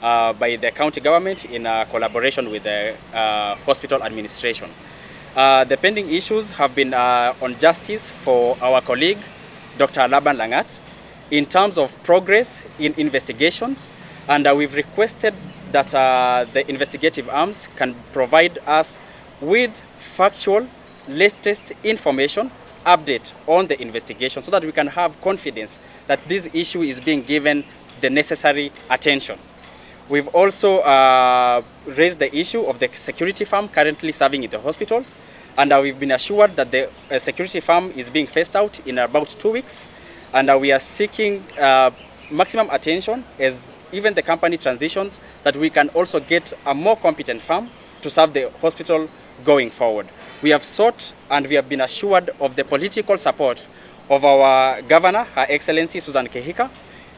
by the county government in collaboration with the hospital administration. The pending issues have been on justice for our colleague, Dr. Laban Langat, in terms of progress in investigations, and we've requested that the investigative arms can provide us with factual, latest information update on the investigation so that we can have confidence that this issue is being given the necessary attention. We've also raised the issue of the security firm currently serving in the hospital, and we've been assured that the security firm is being phased out in about 2 weeks, and we are seeking maximum attention as even the company transitions, that we can also get a more competent firm to serve the hospital going forward. We have sought and we have been assured of the political support of our governor, Her Excellency Susan Kihika,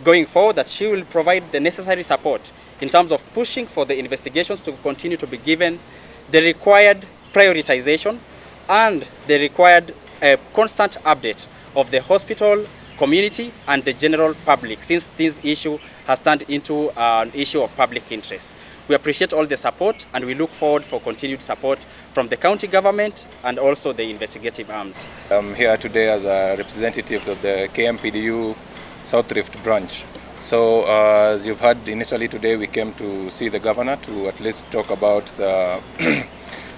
going forward, that she will provide the necessary support in terms of pushing for the investigations to continue to be given the required prioritization and the required constant update of the hospital community and the general public, since this issue has turned into an issue of public interest. We appreciate all the support and we look forward for continued support from the county government and also the investigative arms. I'm here today as a representative of the KMPDU South Rift branch. So as you've heard initially today, we came to see the governor to at least talk about the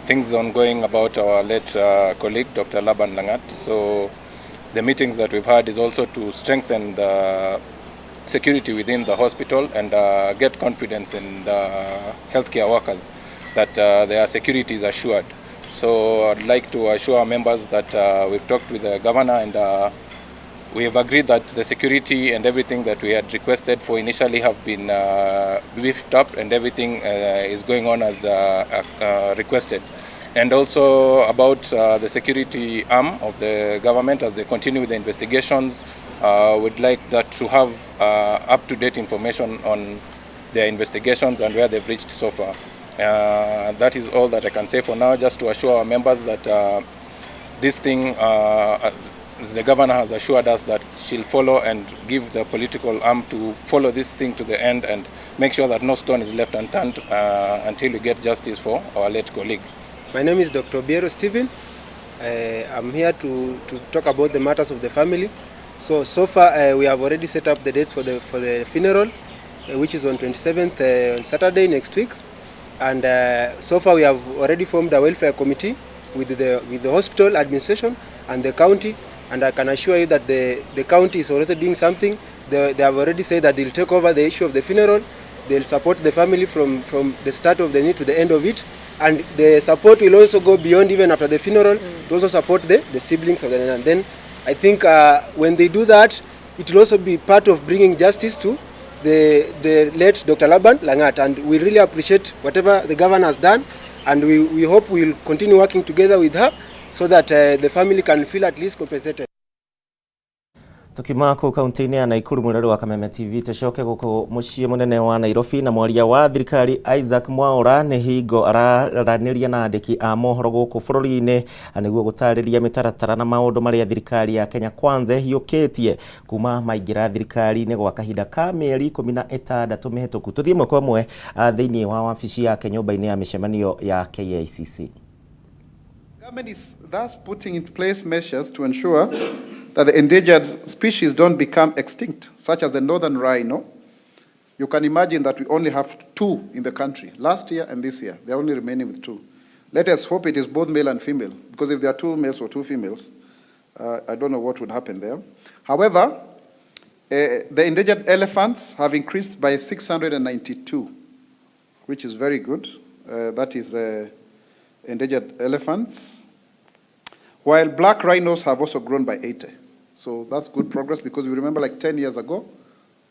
things ongoing about our late colleague, Dr. Laban Langat. So the meetings that we've had is also to strengthen the security within the hospital and get confidence in the healthcare workers that their security is assured. So I'd like to assure our members that we've talked with the governor and we have agreed that the security and everything that we had requested for initially have been beefed up and everything is going on as requested. And also about the security arm of the government as they continue with the investigations, we'd like that to have up-to-date information on their investigations and where they've reached so far. That is all that I can say for now, just to assure our members that this thing, the governor has assured us that she'll follow and give the political arm to follow this thing to the end and make sure that no stone is left unturned until we get justice for our late colleague. My name is Dr. Biero Stephen. I'm here to talk about the matters of the family. So, so far we have already set up the dates for the funeral, which is on 27th, on Saturday next week. And so far we have already formed a welfare committee with the hospital administration and the county. And I can assure you that the county is already doing something. They have already said that they'll take over the issue of the funeral. They'll support the family from the start of the need to the end of it. And the support will also go beyond even after the funeral to also support the siblings of the. And then I think when they do that, it will also be part of bringing justice to the late Dr. Laban Langat. And we really appreciate whatever the governor has done. And we hope we'll continue working together with her so that the family can feel at least compensated. Tukiuma kuu kaunti-inĩ ya Naikuru, mwĩrori wa Kameme TV, tucoke gũkũ mũciĩ mũnene wa Nairobi na mwaria wa thirikari Isaac Mwaura nĩ hingo araranĩria na andĩki a mohoro gũkũ bũrũri-inĩ nĩguo gũtarĩria mĩtaratara na maũndũ marĩa thirikari ya Kenya Kwanza ĩhiũkĩtie kuma maingĩra thirikari-inĩ gwa kahinda ka mĩeri 16 mĩhĩtũku. Tũthiĩ ĩmwe kwa ĩmwe thĩinĩ wa wabici yake nyũmba-inĩ ya mĩcemanio ya KICC. Government is thus putting into place measures to ensure that the endangered species don't become extinct, such as the northern rhino. You can imagine that we only have two in the country, last year and this year. They're only remaining with two. Let us hope it is both male and female, because if there are two males or two females, I don't know what would happen there. However, the endangered elephants have increased by 692, which is very good. That is endangered elephants. While black rhinos have also grown by 80. So that's good progress because we remember like 10 years ago,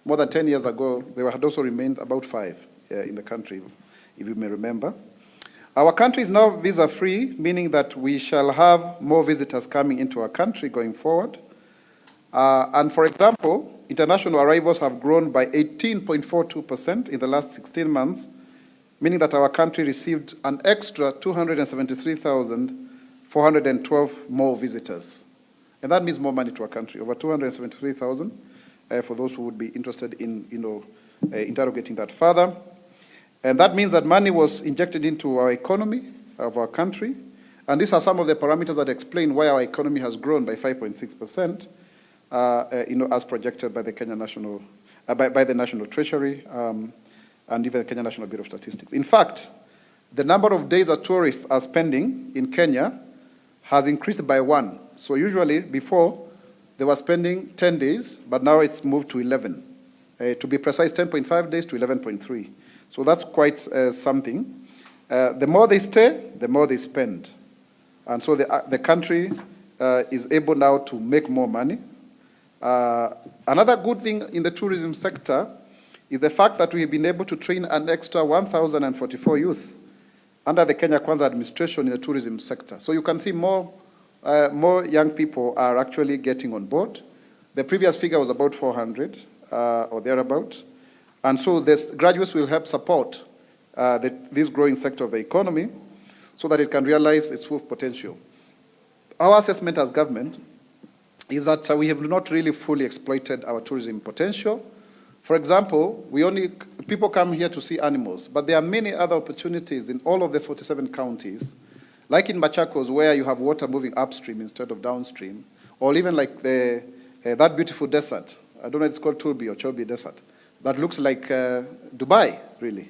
more than 10 years ago, there had also remained about five in the country, if you may remember. Our country is now visa free, meaning that we shall have more visitors coming into our country going forward. And for example, international arrivals have grown by 18.42% in the last 16 months, meaning that our country received an extra 273,412 more visitors. And that means more money to our country, over 273,000 for those who would be interested in interrogating that further. And that means that money was injected into our economy of our country. And these are some of the parameters that explain why our economy has grown by 5.6%, as projected by the Kenya National, by the National Treasury and even the Kenya National Bureau of Statistics. In fact, the number of days that tourists are spending in Kenya has increased by one. So usually before, they were spending 10 days, but now it's moved to 11. To be precise, 10.5 days to 11.3. So that's quite something. The more they stay, the more they spend. And so the country is able now to make more money. Another good thing in the tourism sector is the fact that we have been able to train an extra 1,044 youth under the Kenya Kwanza administration in the tourism sector. So you can see more young people are actually getting on board. The previous figure was about 400 or thereabout. And so these graduates will help support this growing sector of the economy so that it can realize its full potential. Our assessment as government is that we have not really fully exploited our tourism potential. For example, people come here to see animals, but there are many other opportunities in all of the 47 counties, like in Machakos, where you have water moving upstream instead of downstream, or even like that beautiful desert. I don't know if it's called Turbi or Chobe Desert, that looks like Dubai, really.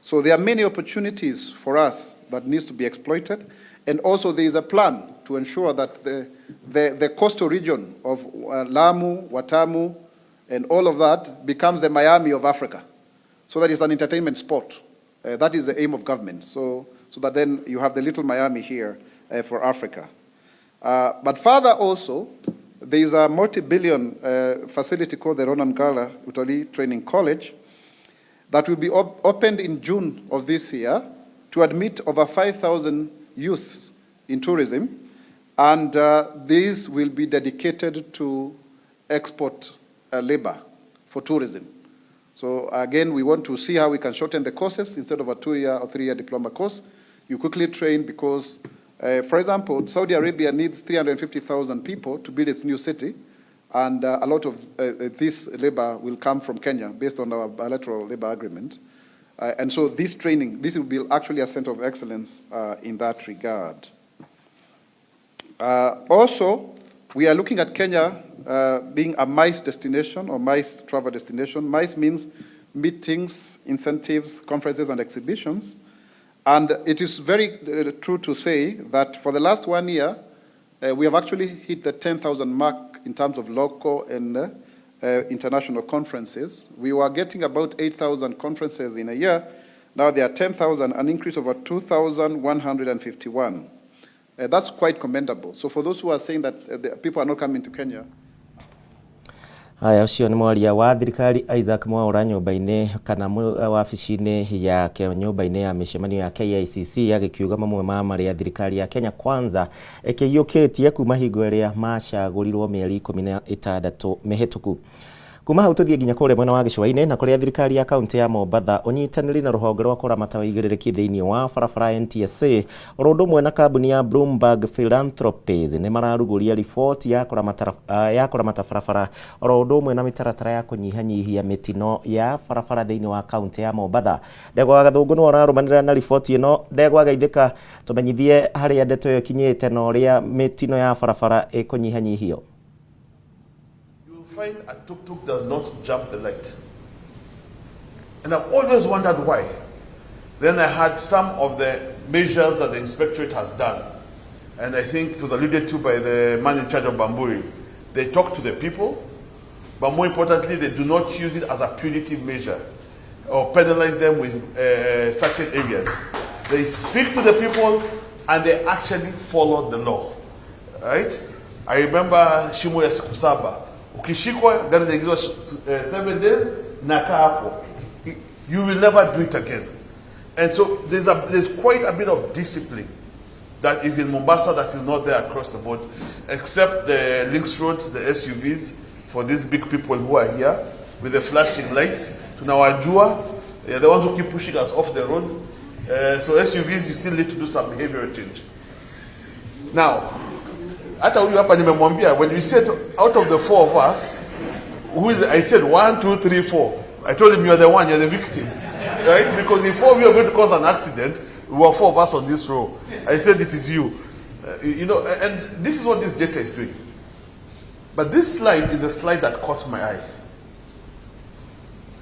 So there are many opportunities for us that needs to be exploited. And also there is a plan to ensure that the coastal region of Lamu, Watamu, and all of that becomes the Miami of Africa. So that it's an entertainment spot. That is the aim of government. So that then you have the little Miami here for Africa. But further also, there is a multi-billion facility called the Ronald Ngala Utalii Training College that will be opened in June of this year to admit over 5,000 youths in tourism. And these will be dedicated to export labor for tourism. So again, we want to see how we can shorten the courses. Instead of a 2-year or 3-year diploma course, you quickly train because, for example, Saudi Arabia needs 350,000 people to build its new city, and a lot of this labor will come from Kenya based on our bilateral labor agreement. And so this training, this will be actually a center of excellence in that regard. Also, we are looking at Kenya being a MICE destination or MICE travel destination. MICE means meetings, incentives, conferences, and exhibitions. And it is very true to say that for the last 1 year, we have actually hit the 10,000 mark in terms of local and international conferences. We were getting about 8,000 conferences in a year. Now there are 10,000, an increase of over 2,151. That's quite commendable. So for those who are saying that the people are not coming to Kenya, Haya, ũcio nĩ mwaria wa thirikari Isaac Mwaura nyũmba-inĩ kana wabici-inĩ yake nyũmba-inĩ ya mĩcemanio ya KICC agĩkiuga mamwe ma marĩa thirikari ya Kenya Kwanza ĩkĩiyũkĩtie kuma hingo ĩrĩa macagũrirwo mĩeri 16 mĩhĩtũku. Kuma hau tũthiĩ nginya kũrĩa mwena wa gĩcũa-inĩ na kũrĩa thirikari ya kaunti ya Mombatha ũnyitanĩri na rũhonge rwa kũramata ũigĩrĩrĩki thĩinĩ wa barabara NTSA oro ũndũ ũmwe na kambuni ya Bloomberg Philanthropies nĩ mararugũria riboti ya kũramata barabara oro ũndũ ũmwe na mĩtaratara ya kũnyihanyihia mĩtino ya barabara thĩinĩ wa kaunti ya Mombatha. Ndegwa wa Gathũngũ nĩwe ũrarũmanĩrĩra na riboti ĩno. Ndegwa, geithĩka, tũmenyithie harĩa ndeto ĩyo ĩkinyĩte na ũrĩa mĩtino ya barabara ĩkũnyihanyihio. You'll find a tuk-tuk does not jump the light. And I've always wondered why. Then I had some of the measures that the inspectorate has done. And I think it was alluded to by the man in charge of Bamburi. They talk to the people, but more importantly, they do not use it as a punitive measure or penalize them with certain areas. They speak to the people and they actually follow the law. Right? I remember shimo ya siku saba. Ukishikwa gari inaingizwa 7 days nakaa hapo. You will never do it again. And so there's quite a bit of discipline that is in Mombasa that is not there across the board, except the Links Road, the SUVs for these big people who are here with the flashing lights. Tunawajua, they're the ones who keep pushing us off the road. So SUVs, you still need to do some behavioral change. Now, hata huyu hapa nimemwambia, when we said out of the four of us, who is, I said one, two, three, four. I told him, "You're the one, you're the victim." Right? Because if four of you are going to cause an accident, we were four of us on this row. I said it is you. And this is what this data is doing. But this slide is a slide that caught my eye.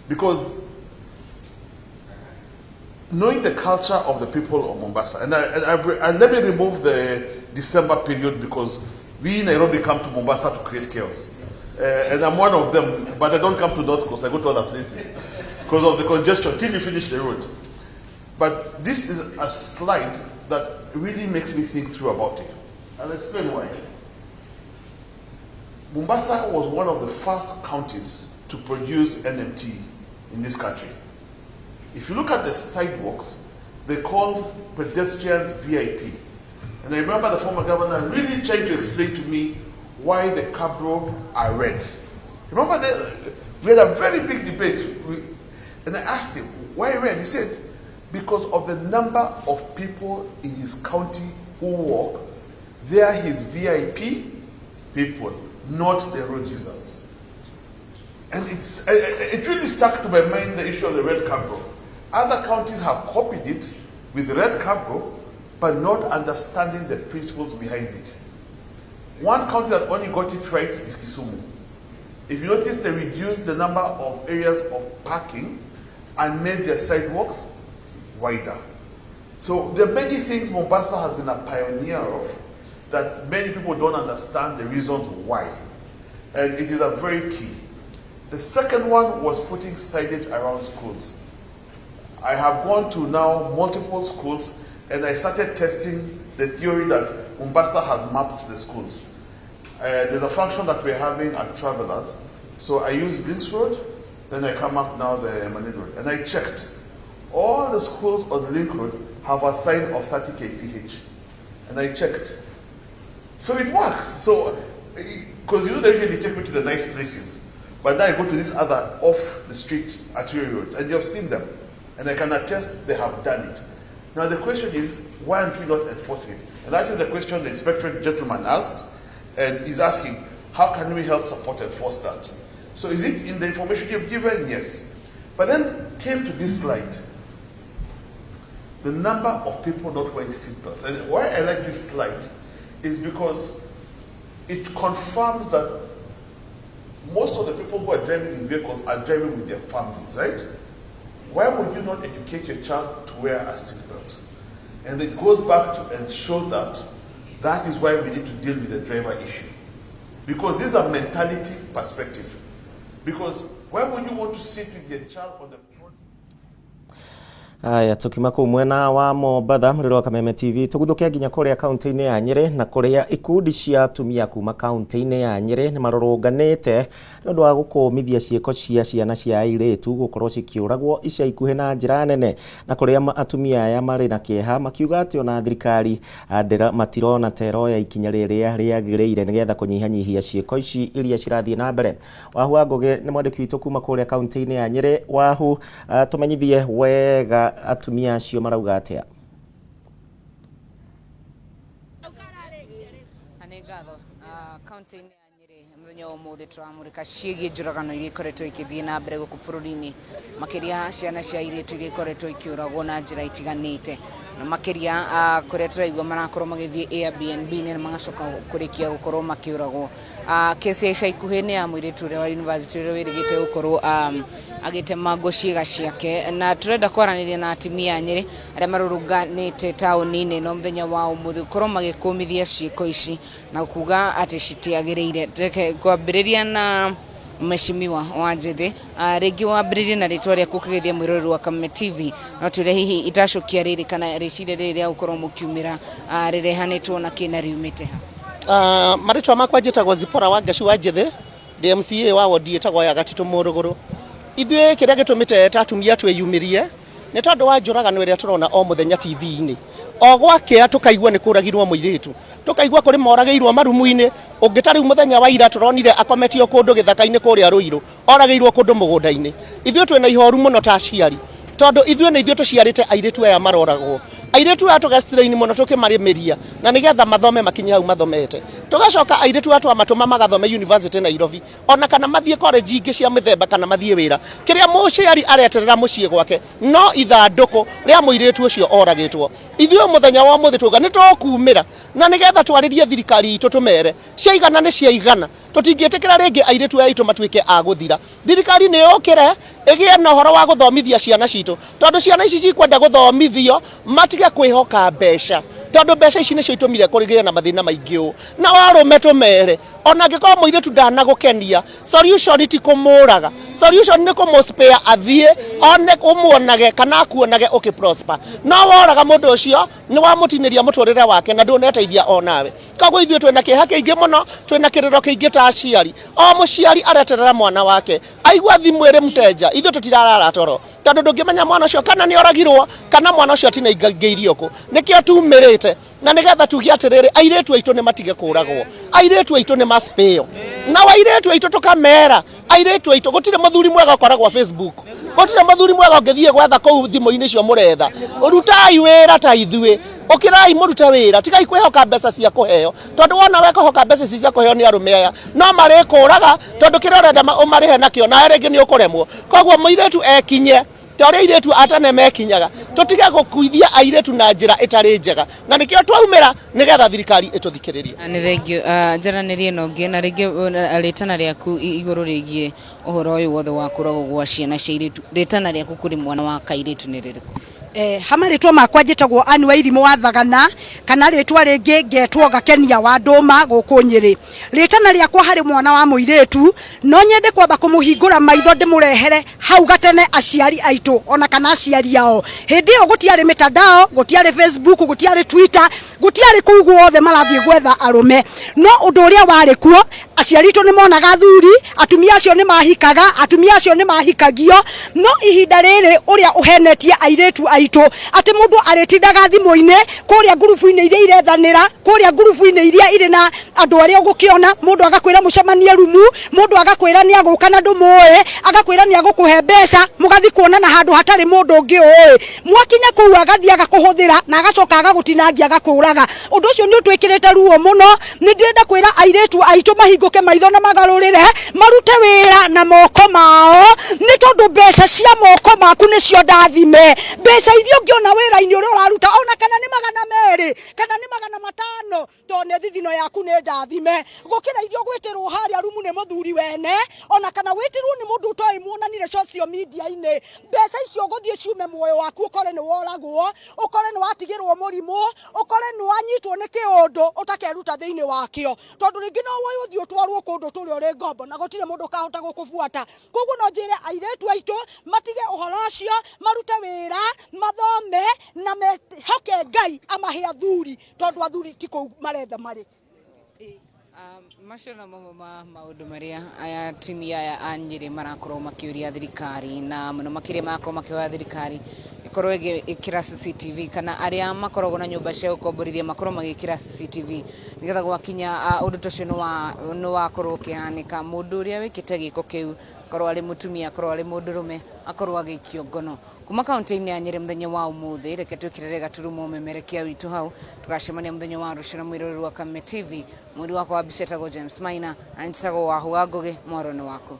Because knowing the culture of the people of Mombasa, and let me remove the December period because we in Nairobi come to Mombasa to create chaos. And I'm one of them, but I don't come to North Coast, I go to other places because of the congestion till you finish the road. But this is a slide that really makes me think through about it. I'll explain why. Mombasa was one of the first counties to produce NMT in this country. If you look at the sidewalks, they call pedestrians VIP. And I remember the former governor really trying to explain to me why the cabro are red. Remember, we had a very big debate. And I asked him, why red? He said, because of the number of people in his county who walk, they are his VIP people, not the road users. And it really stuck to my mind, the issue of the red cabro. Other counties have copied it with red cabro, but not understanding the principles behind it. One county that only got it right is Kisumu. If you notice, they reduced the number of areas of parking and made their sidewalks wider. So there are many things Mombasa has been a pioneer of that many people don't understand the reasons why. And it is a very key. The second one was putting signage around schools. I have gone to now multiple schools and I started testing the theory that Mombasa has mapped the schools. There's a function that we're having at Travelers. So I use Links Road, then I come up now the Malindi Road. And I checked. All the schools on Link Road have a sign of 30 kph. And I checked. So it works. So, because you know they usually take me to the nice places. But now I go to this other off the street arterial roads, and you have seen them. And I can attest they have done it. Now the question is, why aren't we not enforcing it? And that is the question the inspectorate gentleman asked, and he's asking, how can we help support and enforce that? So is it in the information you've given? Yes. But then came to this slide. The number of people not wearing seatbelts. And why I like this slide is because it confirms that most of the people who are driving in vehicles are driving with their families, right? Why would you not educate your child to wear a seatbelt? And it goes back to ensure that that is why we need to deal with the driver issue. Because this is a mentality perspective. Because why would you want to sit with your child on the front? Aya tukima kuu mwena wa Mombatha muriro wa Kameme TV tuguthuke nginya kuria kaunti-ini ya Nyeri na kuria ikundi cia atumia kuma kaunti-ini ya Nyeri ni marũrũnganĩte nĩ ũndũ wa gũkũmithia ciĩko cia ciana cia airĩtu gũkorwo cikiũragwo ica ikuhĩ na njĩra nene na kuria atumia aya marĩ na kĩeha makiuga atĩ ona thirikari matirona ta ĩroya ikinya rĩrĩa rĩagĩrĩire nĩgetha kũnyihanyihia ciĩko ici iria cirathiĩ na mbere. Wahu wa Ngũgĩ nĩ mwandĩki witũ kuma kũrĩa kaunti-inĩ ya Nyeri. Wahu, tũmenyithie wega atumia acio marauga atia. Nĩ ngatho. Kaunti-inĩ ya Nyeri mũthenya wa ũmũthĩ tũramũrĩka ciĩgiĩ njũragano iria ikoretwo ikĩthiĩ na mbere gũkũ bũrũri-inĩ, makĩria ciana cia airĩtu iria ikoretwo ikĩũragwo na njĩra itiganĩte, na makĩria kũrĩa tũraigua marakorwo magĩthiĩ Airbnb na magacoka kũrĩkia gũkorwo makĩũragwo. Kesi ya ica ikuhĩ nĩ ya mũirĩtu ũrĩa wa university ũrĩa wĩrĩgĩte gũkorwo agĩtemangwo ciĩga ciake, na tũrenda kwaranĩria na atumia a Nyeri arĩa marũrũnganĩte taũni-inĩ no mũthenya wa ũmũthĩ gũkorwo magĩkũmithia ciĩko ici na kuga atĩ citiagĩrĩire. Reke kwambĩrĩria na Mheshimiwa wa Njĩthĩ, rĩngĩ wambĩrĩrie na rĩtwa rĩaku ũkĩgeithia mwĩroreri wa Kameme TV, no twĩre hihi itacũkia rĩrĩ kana rĩciria rĩrĩ rĩa gũkorwo mũkiumĩra rĩrehanĩtwo na kĩ na riumĩte ha? Marĩtwa makwa njĩtagwo Zipora wa Ngaci wa Njĩthĩ, ndĩ MCA wa wodi ĩtagwo ya Gatitũ Mũrũgũrũ. Ithuĩ kĩrĩa gĩtũmĩte ta atumia twĩyumĩrie nĩ tondũ wa njũragano ĩrĩa tũrona o mũthenya TV-inĩ. O gwakĩa tũkaigua nĩ kũragirwo mũirĩtu, tũkaigua kũrĩ moragĩirwo marumu-inĩ, ũngĩ ta rĩu mũthenya wa ira tũronire akometio kũndũ gĩthaka-inĩ kũrĩa Rũirũ, oragĩirwo kũndũ mũgũnda-inĩ. Ithuĩ twĩna ihoru mũno ta aciari, tondũ ithuĩ nĩ ithuĩ tũciarĩte airĩtu aya maroragwo. Airĩtu aya tũgestrain mũno tũkĩmarĩmĩria na nĩgetha mathome makinye hau mathomete. Tũgacoka airĩtu aya twamatũma magathome university Nairobi ona kana mathiĩ college ingĩ cia mĩthemba kana mathiĩ wĩra. Kĩrĩa mũciari areterera mũciĩ gwake no ithandũkũ rĩa mũirĩtu ũcio oragĩtwo. Ithuĩ mũthenya wa ũmũthĩ tuga nĩ tũkumĩra na nĩgetha twarĩrie thirikari itũ tũmere ciaigana nĩ ciaigana. Tũtingĩtĩkĩra rĩngĩ airĩtu aya aitũ matuĩke a gũthira. Thirikari nĩ yũkĩre ĩgĩe na ũhoro wa gũthomithia ciana citũ, tondũ ciana ici cikwenda gũthomithio matige kwĩhoka mbeca, tondũ mbeca ici nĩcio itũmire kũgĩe na mathĩna maingĩ ũũ. Na arũme tũmere ona angĩkorwo mũirĩtu ndanagũkenia, solution ti kũmũraga, solution nĩ kũmũ-spare athiĩ one ũmuonage kana akuonage ũkĩ prosper. No woraga mũndũ ũcio nĩ wamũtinĩria mũtũrĩre wake na ndũneteithia onawe. Koguo ithuĩ twĩna kĩeha kĩingĩ mũno, twĩna kĩrĩro kĩingĩ ta aciari. O mũciari areterera mwana wake aigua thimũ ĩrĩ mteja, ithuĩ tũtirarara toro, tondũ ndũngĩmenya mwana ũcio kana nĩ oragirwo kana mwana ũcio atinaingĩirio kũ. Nĩkĩo tumĩrĩte na nĩgetha tuge atĩrĩrĩ, airĩtu aitũ nĩ matige kũragwo, airĩtu aitũ nĩ maspĩo, na airĩtu aitũ tũkamera airĩtu aitũ gũtirĩ mũthuri mwega ũkoragwo Facebook, gũtirĩ mũthuri mwega ũngĩthiĩ gwetha kũu thimũ-inĩ icio mũretha. Rutai wĩra ta ithuĩ, ũkĩrai mũrute wĩra, tigai kwĩhoka mbeca cia kũheo, tondũ wona wekũhoka mbeca ici cia kũheo nĩ arũme aya no marĩkũraga, tondũ kĩrĩa ũrenda ũmarĩhe nakĩo nawe rĩngĩ nĩ ũkũremwo. Koguo mũirĩtu ekinye ta ũrĩa airĩtu a tene mekinyaga, tũtige gũkuithia airĩtu na njĩra ĩtarĩ njega, na nĩkĩo twaumĩra nĩgetha thirikari ĩtũthikĩrĩrie. Nĩ thengio. Njaranĩrie na ũngĩ na rĩngĩ rĩtana rĩaku igũrũ rĩgiĩ ũhoro ũyũ wothe wa kũragwo gwa ciana cia airĩtu, rĩtana rĩaku kũrĩ mwana wa kairĩtu nĩ rĩrĩkũ? Ha marĩtwa makwa njĩtagwo Anne Wairimu wa Thagana, kana rĩtwa rĩngĩ ngetwo Gakenia wa Ndũma gũkũ Nyĩrĩ. Rĩtana rĩakwa harĩ mwana wa mũirĩtu, no nyende kwamba kũmũhingũra maitho ndĩmũrehere hau gatene aciari aitũ ona kana aciari ao. Hĩndĩ ĩyo gũtiarĩ mitandao, gũtiarĩ Facebook, gũtiarĩ Twitter, gũtiarĩ kũu guothe marathiĩ gwetha arũme. No ũndũ ũrĩa warĩ kuo, aciari aitũ nĩ monaga athuri, atumia acio nĩ mahikaga, atumia acio nĩ mahikagio. No ihinda rĩrĩ ũrĩa ũhenetie airĩtu aitũ, atĩ mũndũ arĩtindaga thimũ-inĩ, kũrĩa ngurubu-inĩ iria irethanĩra, kũrĩa ngurubu-inĩ iria irĩ na andũ arĩa ũgũkĩona, mũndũ agakwĩra mũcemanie rumu, mũndũ agakwĩra nĩ agũka na ndũmũĩ, agakwĩra nĩ agũkũhe mbeca, mũgathiĩ kuonana handũ hatarĩ mũndũ ũngĩ ũĩ. Mwakinya kũu agathiĩ agakũhũthĩra na agacoka agagũtinangia agakũraga. Ũndũ ũcio nĩ ũtwĩkĩrĩte ruo mũno. Nĩ ndĩrenda kwĩra airĩtu aitũ mahingũke maitho na magarũrĩre, marute wĩra na moko mao, nĩ tondũ mbeca cia moko maku nĩcio ndathime. Mbeca iria ũngĩona wĩra-inĩ ũrĩa ũraruta ona kana nĩ 200 kana nĩ 500, tondũ nĩ thithino yaku nĩ ndathime, gũkĩra iria ũgwĩtĩrwo harĩa rumu nĩ mũthuri wene, ona kana wĩtĩrwo nĩ mũndũ ũtoĩ muonanire social media-inĩ. Mbeca icio ũgũthiĩ ciume muoyo waku, ũkore nĩ woragwo, ũkore nĩ watigĩrwo mũrimũ, ũkore nĩ wanyitwo nĩ kĩũndũ ũtakeruta thĩinĩ wakĩo, tondũ rĩngĩ no woe ũthiĩ ũtwarwo kũndũ tũrĩa ũrĩ ngombo na gũtirĩ mũndũ ũkahota gũkũbuata. Koguo no njĩre airĩtu aitũ matige ũhoro ũcio, marute wĩra, mathome na mehoke Ngai amahe athuri, tondũ athuri ti kũu maretha marĩ. Macio no mamwe ma maũndũ marĩa aya atumia aya a Nyĩrĩ marakorwo makĩũria thirikari, na mũno makĩria marakorwo makĩhoya thirikari ĩkorwo ĩgĩkĩra CCTV, kana arĩa makoragwo na nyũmba cia gũkomborithia makorwo magĩkĩra CCTV, nĩgetha gwakinya ũndũ ta ũcio nĩ wakorwo ũkĩhanĩka, mũndũ ũrĩa wĩkĩte gĩko kĩu akorwo arĩ mũtumia, akorwo arĩ mũndũrũme, akorwo agĩikio ngono. Kuma kaunti-inĩ ya Nyĩrĩ mũthenya wa ũmũthĩ, reke twĩkĩrĩre gaturumo ũmemerekia witũ hau, tũgacemania mũthenya wa rũciũ na mwĩroreri wa Kameme TV. Mwĩri wakwa wa mbica etagwo James Maina, na njĩtagwo Wahu wa Ngũgĩ, mwaro nĩ waku.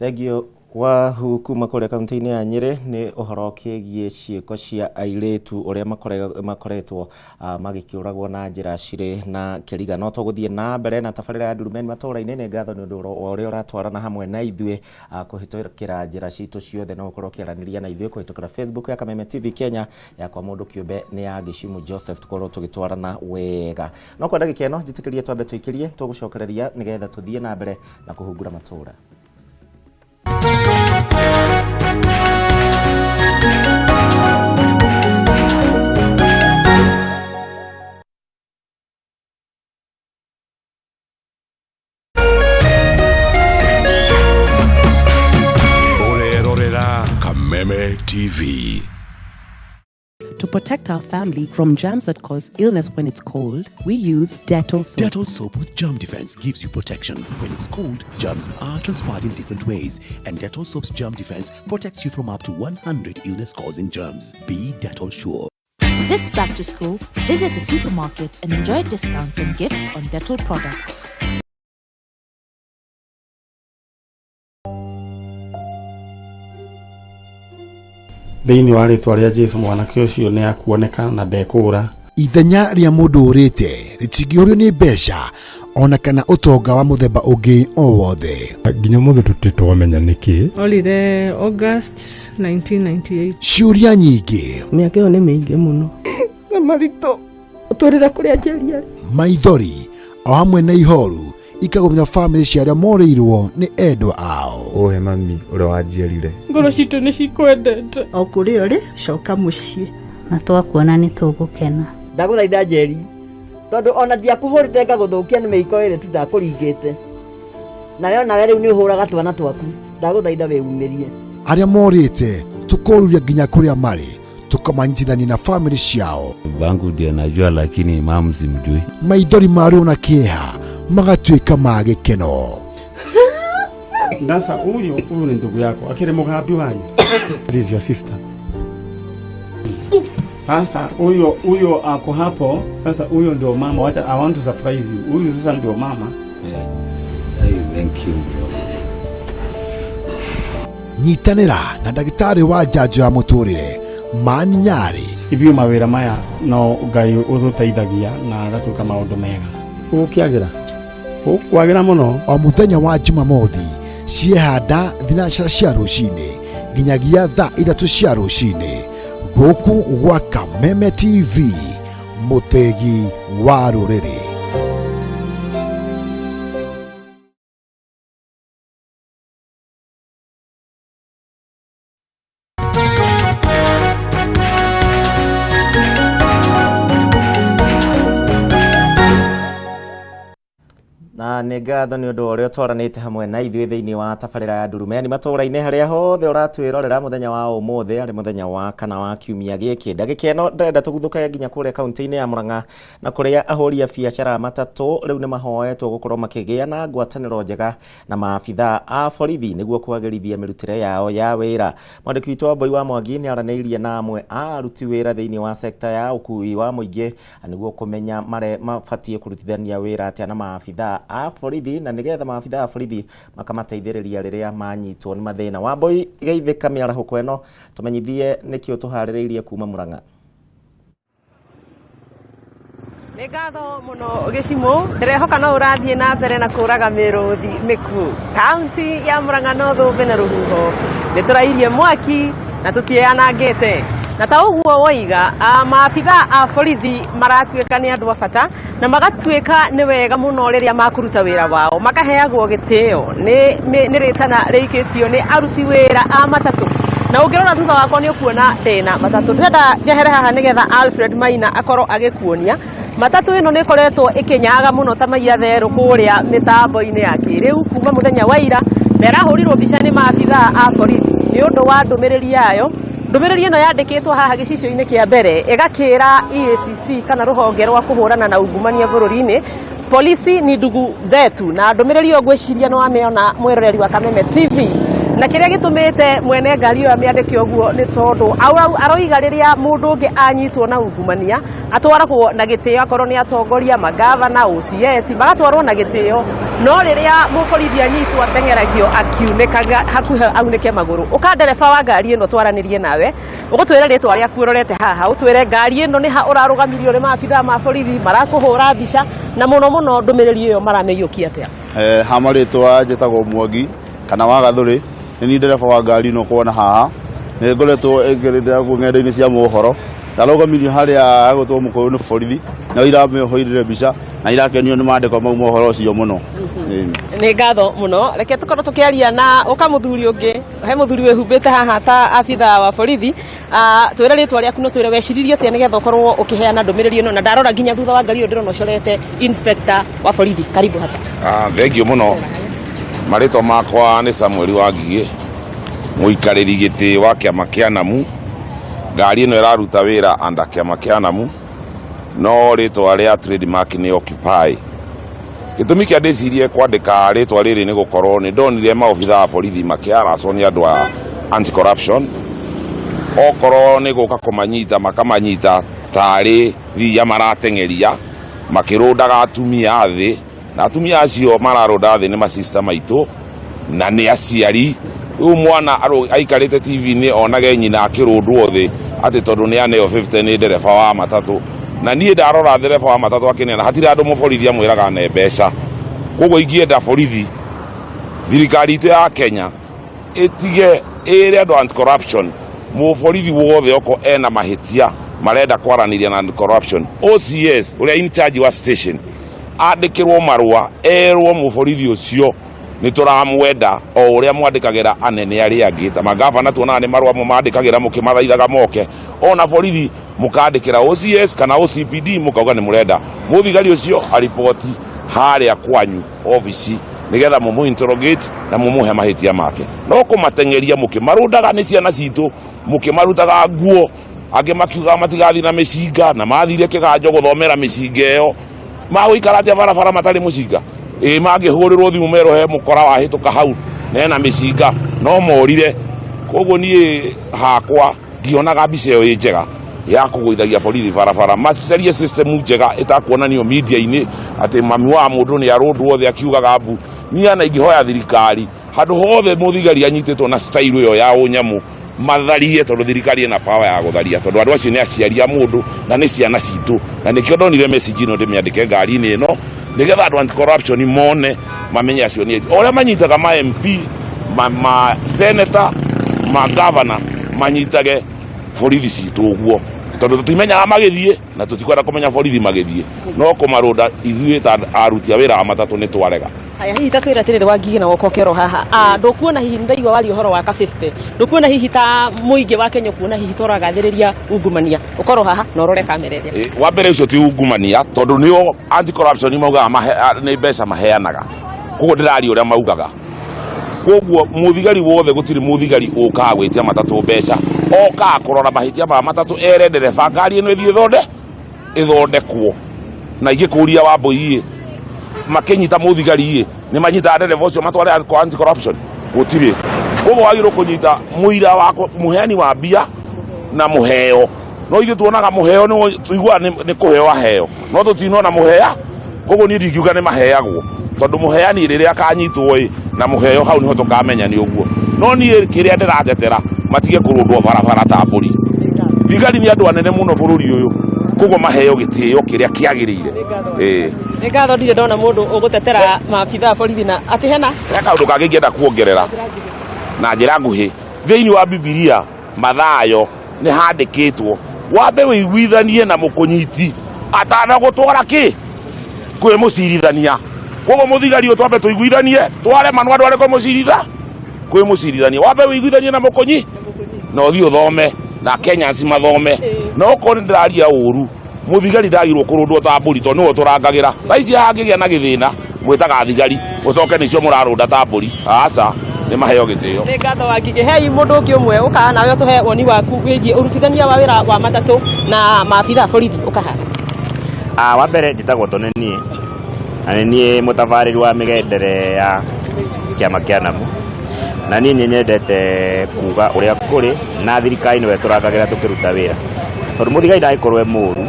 Thengio Wahu kuma kũrĩa kaunti-inĩ ya Nyĩrĩ nĩ ũhoro kĩgiĩ ciĩko cia airĩtu ũrĩa makoretwo magĩkĩũragwo na njĩra cirĩ na kĩriga. No tũgũthiĩ na mbere na tabarĩra ya Ndurumeni matũũra-inĩ. Nĩ ngatho nĩ ũndũ wa ũrĩa ũratwarana hamwe na ithuĩ kũhĩtũkĩra njĩra citũ ciothe, no ũkorwo ũkĩaranĩria na ithuĩ kũhĩtũkĩra Facebook ya Kameme TV Kenya, yakwa mũndũ kĩũmbe nĩ ya Gĩcimu Joseph, tũkorwo tũgĩtwarana wega. No kwa ndagĩka ĩno njĩtĩkĩrie twambe tũikĩrie, tũgũcokereria nĩgetha tũthiĩ na mbere na kũhungura matũũra. Ũrerorera Kameme TV. To protect our family from germs that cause illness when it's cold, we use Dettol soap. Dettol soap with germ defense gives you protection. When it's cold, germs are transferred in different ways, and Dettol soap's germ defense protects you from up to 100 illness-causing germs. Be Dettol sure. This back to school, visit the supermarket and enjoy discounts and gifts on Dettol products. Thĩinĩ wa rĩtwa rĩa Jesu mwanake ũcio nĩ akuoneka na ndekũũra. Ithenya rĩa mũndũ ũrĩte rĩtingĩũrio nĩ mbeca ona kana ũtonga wa mũthemba ũngĩ o wothe. Nginya ũmũthĩ tũtirĩ twamenya nĩkĩ. Orire August 1998. Ciũria nyingĩ, Mĩaka ĩyo nĩ mĩingĩ mũno. Na maritũ. Ũtwĩrĩre kũrĩa Njeri arĩ. Maithori o hamwe na ihoru ikagũmĩra bamĩrĩ cia arĩa morĩirwo nĩ endwa ao. Ũhe mami ũrĩa wanjiarire. Ngoro citũ nĩ cikwendete. O kũrĩa ũrĩ, coka mũciĩ. Na twakuona nĩ tũgũkena. Ndagũthaitha Njeri, tondũ ona ndiakũhũrĩte ngagũthũkia nĩ mĩiko ĩrĩ tu ndakũringĩte, nawe onawe rĩu nĩ ũhũraga twana twaku, ndagũthaitha wĩumĩrie. Arĩa morĩte tũkoruria nginya kũrĩa marĩ, tũkamanyitithania na bamĩrĩ ciao. Babangu ndiye najua, lakini mamu simjui. Maithori ma ruo na kĩeha magatuĩka ma gĩkeno. Ndasa huyu huyu ni ndugu yako akiri mugambi wanyu. This is your sister. Sasa huyo huyo ako hapo. Sasa huyo ndio mama. Wacha, I want to surprise you. Huyu sasa ndio mama. Yeah. Hey, thank you bro. Nyitanĩra na ndagĩtarĩ wa njanjo ya mũtũrĩre Mani Nyarĩ. Ithuĩ mawĩra maya no Ngai ũtũteithagia na agatuĩka maũndũ mega. Gũkĩagĩra. Gũkwagĩra mũno. O mũthenya wa Jumamothi ciehanda thinacara cia rũcinĩ nginyagia thaa 3 cia rũcinĩ gũkũ gwa Kameme TV, mũthĩgi wa rũrĩrĩ. Na nĩ ngatho nĩ ũndũ wa ũrĩa ũtwaranĩte hamwe na ithuĩ thĩinĩ wa tabarĩra ya Ndurumeni matũũra-inĩ harĩa hothe ũratwĩrorera mũthenya wa ũmũthĩ arĩ mũthenya wa kana wa kiumia gĩkĩ. Ndagĩka ĩno ndĩrenda tũguthũke nginya kũrĩa kaunti-inĩ ya Murang'a na kũrĩa ahũri a biacara matatũ rĩu nĩ mahoetwo gũkorwo makĩgĩa na ngwatanĩro njega na maabithaa a borithi nĩguo kwagĩrithia mĩrutĩre yao ya wĩra. Mwandĩki witũ Wambui wa Mwangi nĩ aranĩirie na amwe a aruti wĩra thĩinĩ wa sekta ya ũkui wa mũingĩ nĩguo kũmenya mabatiĩ kũrutithania wĩra atĩa na maabithaa a borithi na nĩgetha maabithaa a borithi makamateithĩrĩria rĩrĩa manyitwo nĩ mathĩna. Wambui, geithĩka mĩarahũko ĩno, tũmenyithie nĩkĩ ũtũharĩrĩirie kuma Murang'a. Nĩ ngatho mũno gĩcimũ, ndĩrehoka no ũrathiĩ na mbere na kũraga mĩrũthi mĩkuũ. Kaunti ya Murang'a no thũmbĩ na rũhuho, nĩ tũrairie mwaki na tũtiĩyanangĩte. Na ta ũguo woiga, maabithaa a borithi maratuĩka nĩ andũ a bata na magatuĩka nĩ wega mũno rĩrĩa makũruta wĩra wao, makaheagwo gĩtĩo nĩ rĩtana rĩikĩtio nĩ aruti wĩra a matatũ. Na ũngĩrora thutha wakwa nĩ ũkuona ndĩna matatũ. Ndĩrenda njehere haha nĩgetha Alfred Maina akorwo agĩkuonia matatũ ĩno nĩ ĩkoretwo ĩkĩnyaga mũno ta maiya therũ kũrĩa mĩtambo-inĩ ya kĩrĩu kuma mũthenya wa ira, na ĩrahũrirwo mbica nĩ maabithaa a borithi nĩ ũndũ wa ndũmĩrĩri yayo. Ndũmĩrĩri ĩno yandĩkĩtwo haha gĩcicio-inĩ kĩa mbere ĩgakĩra EACC kana rũhonge rwa kũhũrana na ungumania bũrũri-inĩ, polisi ni ndugu zetu. Na ndũmĩrĩri ĩyo ngwĩciria nĩ wamĩona mwĩroreri wa Kameme TV. Na kĩrĩa gĩtũmĩte mwene ngari ĩyo amĩandĩke ũguo nĩ tondũ aroiga rĩrĩa mũndũ ũngĩ anyitwo na ungumania atwaragwo na gĩtĩo, akorwo nĩ atongoria, magavana, OCS magatwarwo na gĩtĩo, no rĩrĩa mũborithi anyitwo ateng'eragio akiunĩkaga hakuhĩ aunĩke magũrũ. Ũka ndereba wa ngari ĩno twaranĩrie nawe, ũgũtwĩre rĩtwa rĩaku ũrorete haha, ũtwĩre ngari ĩno nĩ ha ũrarũgamirio nĩ maabithaa ma borithi marakũhũra mbica, na mũno mũno ndũmĩrĩri ĩyo maramĩiyũkia atĩa? Ha marĩtwa njĩtagwo Mwangi kana wa Gathũrĩ, nĩ niĩ ndereba wa ngari ĩno kuona haha. Nĩ ngoretwo ĩngĩrĩra ng'enda-inĩ cia mohoro, ndarũgamirio harĩa hagwĩtwo Mũkũyũ nĩ borithi, na iramĩhũrire mbica na irakenio nĩ mandĩko mau ma ũhoro ũcio mũno. Nĩ ngatho mũno. Reke tũkorwo tũkĩaria na ũka mũthuri ũngĩ, he mũthuri wĩhumbĩte haha ta abithaa wa borithi. Twĩre rĩtwa rĩaku na twĩre weciririe atĩa nĩgetha ũkorwo ũkĩheana ndũmĩrĩri ĩno, na ndarora nginya thutha wa ngari ĩyo ndĩrona ũcorete inspector wa borithi. Karibu hapa. Thengiũ mũno. Marĩtwa makwa nĩ Samuel Wangigĩ, mũikarĩri gĩtĩ wa kĩama kĩa NAMU Ngari ĩno ĩraruta wĩra under kĩama kĩa Namu, no rĩtwa rĩa trademark nĩ Occupy. Gĩtũmi kĩa ndĩcirie kwandĩka rĩtwa rĩrĩ nĩ gũkorwo nĩ ndonire maobitha a borithi makĩaracwo nĩ andũ a anti corruption, okorwo nĩ gũka kũmanyita makamanyita tarĩ thiia marateng'eria makĩrũndaga atumia thĩ, na atumia acio mararũnda thĩ nĩ masista maitũ na nĩ aciari. Rĩu mwana aikarĩte TV-inĩ onage nyina akĩrũndwo thĩ atĩ tondũ nĩ aneo 50 nĩ ndereba wa matatũ, na niĩ ndarora ndereba wa matatũ akĩneana hatirĩ andũ mũborithi amwĩraga ane mbeca. Koguo ingĩenda borithi, thirikari itũ ya Kenya ĩtige ĩre andũ anti corruption, mũborithi wothe oko ena mahĩtia marenda kwaranĩria na anti corruption, OCS ũrĩa in charge wa station andĩkĩrwo marũa erwo mũborithi ũcio nĩ tũramwenda o ũrĩa mwandĩkagĩra anene arĩa angĩ ta magavana, tuonaga nĩ marũa mandĩkagĩra mũkĩmathaithaga moke, ona borithi mũkandĩkĩra OCS kana OCPD mũkauga nĩ mũrenda mũthigari ũcio ariboti harĩa kwanyu obici nĩgetha mũmũ interrogate na mũmũhe mahĩtia make. No kũmateng'eria mũkĩmarũndaga nĩ ciana citũ, mũkĩmarutaga nguo, angĩ makiuga matigathiĩ na mĩcinga na mathire kĩganjo gũthomera mĩcinga ĩyo, magũikara atĩa barabara matarĩ mũcinga? Ĩ mangĩhũrĩrwo thimũ merwo he mũkora wahĩtũka hau na ena mĩcinga no morire. Koguo niĩ hakwa ndionaga mbica ĩyo ĩ njega ya kũgũithagia borithi barabara. Macarie system njega ĩtakuonanio media-inĩ atĩ mami wa mũndũ nĩ arũndwo thĩ akiugaga mbu. Niĩ ona ingĩhoya thirikari handũ hothe mũthigari anyitĩtwo na style ĩyo ya ũnyamũ matharie, tondũ thirikari ĩna power ya gũtharia, tondũ andũ acio nĩ aciari a mũndũ na nĩ ciana citũ. Na nĩkĩo ndonire message ĩno ndĩmĩandĩke ngari-inĩ ĩno nĩgetha andũ anti corruption mone mamenye acio nĩ o ũrĩa manyitaga ma MP, ma senator, ma governor, manyitage borithi citũ ũguo, tondũ tũtimenyaga magĩthiĩ na tũtikwenda kũmenya borithi magĩthiĩ, no kũmarũnda ithuĩ ta aruti a wĩra wa matatũ nĩ twarega. Haya, hihi ta twĩre atĩrĩrĩ Wangigĩ na woka ũkĩoro haha, ndũkuona hihi ndaigua waria ũhoro wa ka 50, ndũkuona hihi ta mũingĩ wa Kenya ũkuona hihi ta ũragathĩrĩria ungumania? Ũkorwo haha na ũrore kamera ĩrĩa. Wa mbere ũcio ti ungumania, tondũ nĩo anti corruption maugaga nĩ mbeca maheanaga, koguo ndĩraria ũrĩa maugaga. Koguo mũthigari wothe, gũtirĩ mũthigari ũkaga gwĩtia matatũ mbeca, okaga kũrora mahĩtia ma matatũ, ere ndereba ngari ĩno ĩthiĩ ĩthondekwo. Na ingĩkũria Wambũi ĩ, makĩnyita mũthigari ĩ, nĩ manyitaga ndereba ũcio matware anti corruption? Gũtirĩ. Koguo wagĩrĩirwo kũnyita mũira wa mũheani wa mbia na mũheo, no ithuĩ tuonaga mũheo nĩ tũiguaga nĩ kũheo aheo, no tũtinona mũhea. Koguo niĩ ndingiuga nĩ maheagwo, tondũ mũheani rĩrĩa akanyitwo ĩ na mũheo, hau nĩho tũkamenya nĩ ũguo. No niĩ kĩrĩa ndĩratetera, matige kũrũndwo barabara ta mbũri. Thigari nĩ andũ anene mũno bũrũri ũyũ, koguo maheo gĩtĩo kĩrĩa kĩagĩrĩire. Ĩĩ. Nĩ ngatho, ndirĩ ndona mũndũ ũgũtetera maabitha a borithi na atĩ hena He kaũndũ kangĩ ingĩenda kuongerera na njĩra nguhĩ. Thĩinĩ wa Bibilia Mathayo nĩ handĩkĩtwo wambe wĩiguithanie na mũkũnyiti atanagũtwara kĩ kwĩ mũcirithania. Koguo mũthigari ũyũ twambe tũiguithanie, twarema no andware kwĩ mũciritha kwĩ mũcirithania. Wambe wĩiguithanie na mũkũnyi na ũthiĩ ũthome na Kenyans mathome. Na okorwo nĩ ndĩraria ũru, mũthigari ndagirwo kũrũndwo ta mbũri, tondũ nĩwe ũtũrangagĩra. Thaa ici hangĩgĩa na gĩthĩna mwĩtaga thigari, ũcoke nĩcio mũrarũnda ta mbũri. Aca, nĩ maheo gĩtĩo. Nĩ ngatho Wangigĩ. Hei mũndũ ũngĩ ũmwe ũkaga nawe ũtũhe woni waku wĩgiĩ ũrutithania wa wĩra wa matatũ na maabitha a borithi ũkahaga. Wa mbere njĩtagwo Tony niĩ, na nĩ niĩ mũtabarĩri wa mĩgendere ya kĩama kĩa Namu, na niĩ nĩ nyendete kuga ũrĩa kũrĩ, na thirikari nĩwe tũrangagĩra tũkĩruta wĩra, tondũ mũthigari ndangĩkorwo e mũru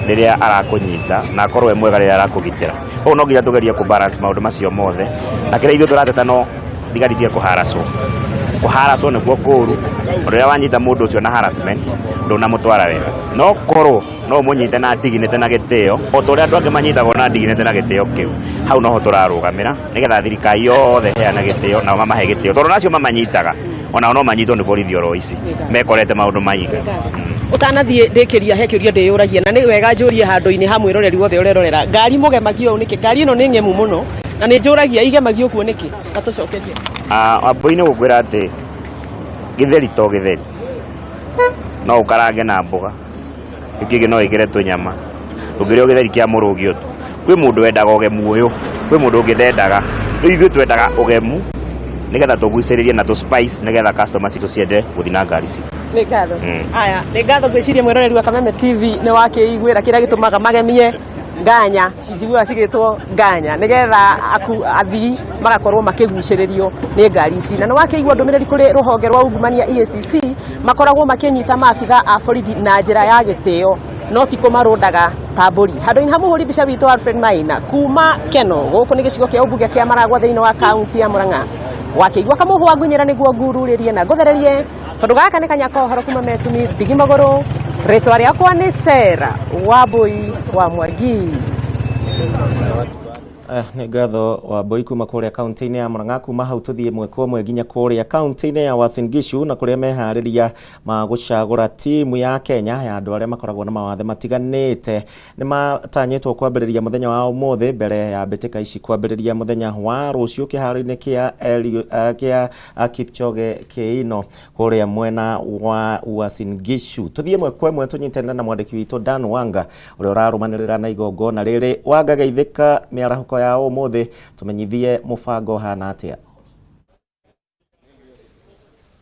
rĩrĩa arakũnyita na akorwo e mwega rĩrĩa arakũgitĩra. Koguo no nginya tũgerie kũ balance maũndũ macio mothe, na kĩrĩa ithuĩ tũrateta no thigari itige kũharacwo. Kũharacwo nĩkuo kũru, tondũ rĩrĩa wanyita mũndũ ũcio na harassment ndũnamũtwara wega. No korwo no ũmũnyite na dignity na gĩtĩo, o ta ũrĩa andũ angĩ manyitagwo na dignity na gĩtĩo kĩu, hau noho tũrarũgamĩra, nĩgetha thirikari yothe ĩheane gĩtĩo nao mamahe gĩtĩo, tondũ ona acio mamanyitaga onao no manyitwo nĩ borithi oro ici mekorete maũndũ maingĩ. Ũtanathiĩ ndĩkĩria, he kĩũria ndĩyũragia na nĩ wega njũrie handũ-inĩ ha mwĩroreri wothe ũrerorera. Ngari mũgemagio ũũ nĩkĩ? Ngari ĩno nĩ ng'emu mũno na nĩ njũragia igemagio ũguo nĩkĩ? Na tũcokerie. Wambũi nĩ gũkwĩra atĩ gĩtheri to gĩtheri, no ũkarange na mboga, kĩu kĩngĩ no wĩkĩre tũnyama, ndũngĩrĩa o gĩtheri kĩa mũrũngio tu. Kwĩ mũndũ wendaga ũgemu ũyũ, kwĩ mũndũ ũngĩ ndendaga. Rĩu ithuĩ twendaga ũgemu nĩgetha tũgucĩrĩrie na tũ spice nĩgetha customer citũ ciende gũthiĩ na ngari citũ. Nĩ ngatho. Aya, nĩ ngatho. Ngwĩciria mwĩroreri wa Kameme TV nĩ wakĩiguĩra kĩrĩa gĩtũmaga magemie nganya, njiguaga cigĩtwo nganya, nĩgetha athii magakorwo makĩgucĩrĩrio nĩ ngari ici. Na nĩ wakĩigua ndũmĩrĩri kũrĩ rũhonge rwa ungumania EACC, makoragwo makĩnyita maabitha a borithi na njĩra ya gĩtĩo, no ti kũmarũndaga ta mbũri. Handũ-inĩ ha mũhũri mbica witũ Alfred Maina kuma Keno, gũkũ nĩ gĩcigo kĩa ũmbunge kĩa Maragwa thĩinĩ wa kaunti ya Murang'a. Wakĩigua kamũhũ wa ngunyĩra nĩguo ngururĩrie na ngũthererie, tondũ gaka nĩ kanya ka ũhoro kuma Metumi ndigi magũrũ. Rĩtwa rĩakwa nĩ Sarah Wambui wa Mwangi. Nĩ ngatho Wambui kuma kũrĩa kaunti-inĩ ya Murang'a. Kuma hau tũthiĩ ĩmwe kwa ĩmwe nginya kũrĩa kaunti-inĩ ya Uasin Gishu, na kũrĩa meharĩria ma gũcagũra timu ya Kenya ya andũ arĩa makoragwo na mawathe matiganĩte nĩ matanyĩtwo kwambĩrĩria mũthenya wa ũmũthĩ, mbere ya mbĩtĩka ici kwambĩrĩria mũthenya wa rũciũ kĩharo-inĩ kĩa Kipchoge Keino kũrĩa mwena wa Uasin Gishu. Tũthiĩ ĩmwe kwa ĩmwe tũnyitanĩre na mwandĩki witũ Dan Wanga, ũrĩa ũrarũmanĩrĩra na igongona rĩrĩ. Wanga, geithĩka mĩarahũko ya ũmũthĩ, tũmenyithie mũbango ũhana atĩa.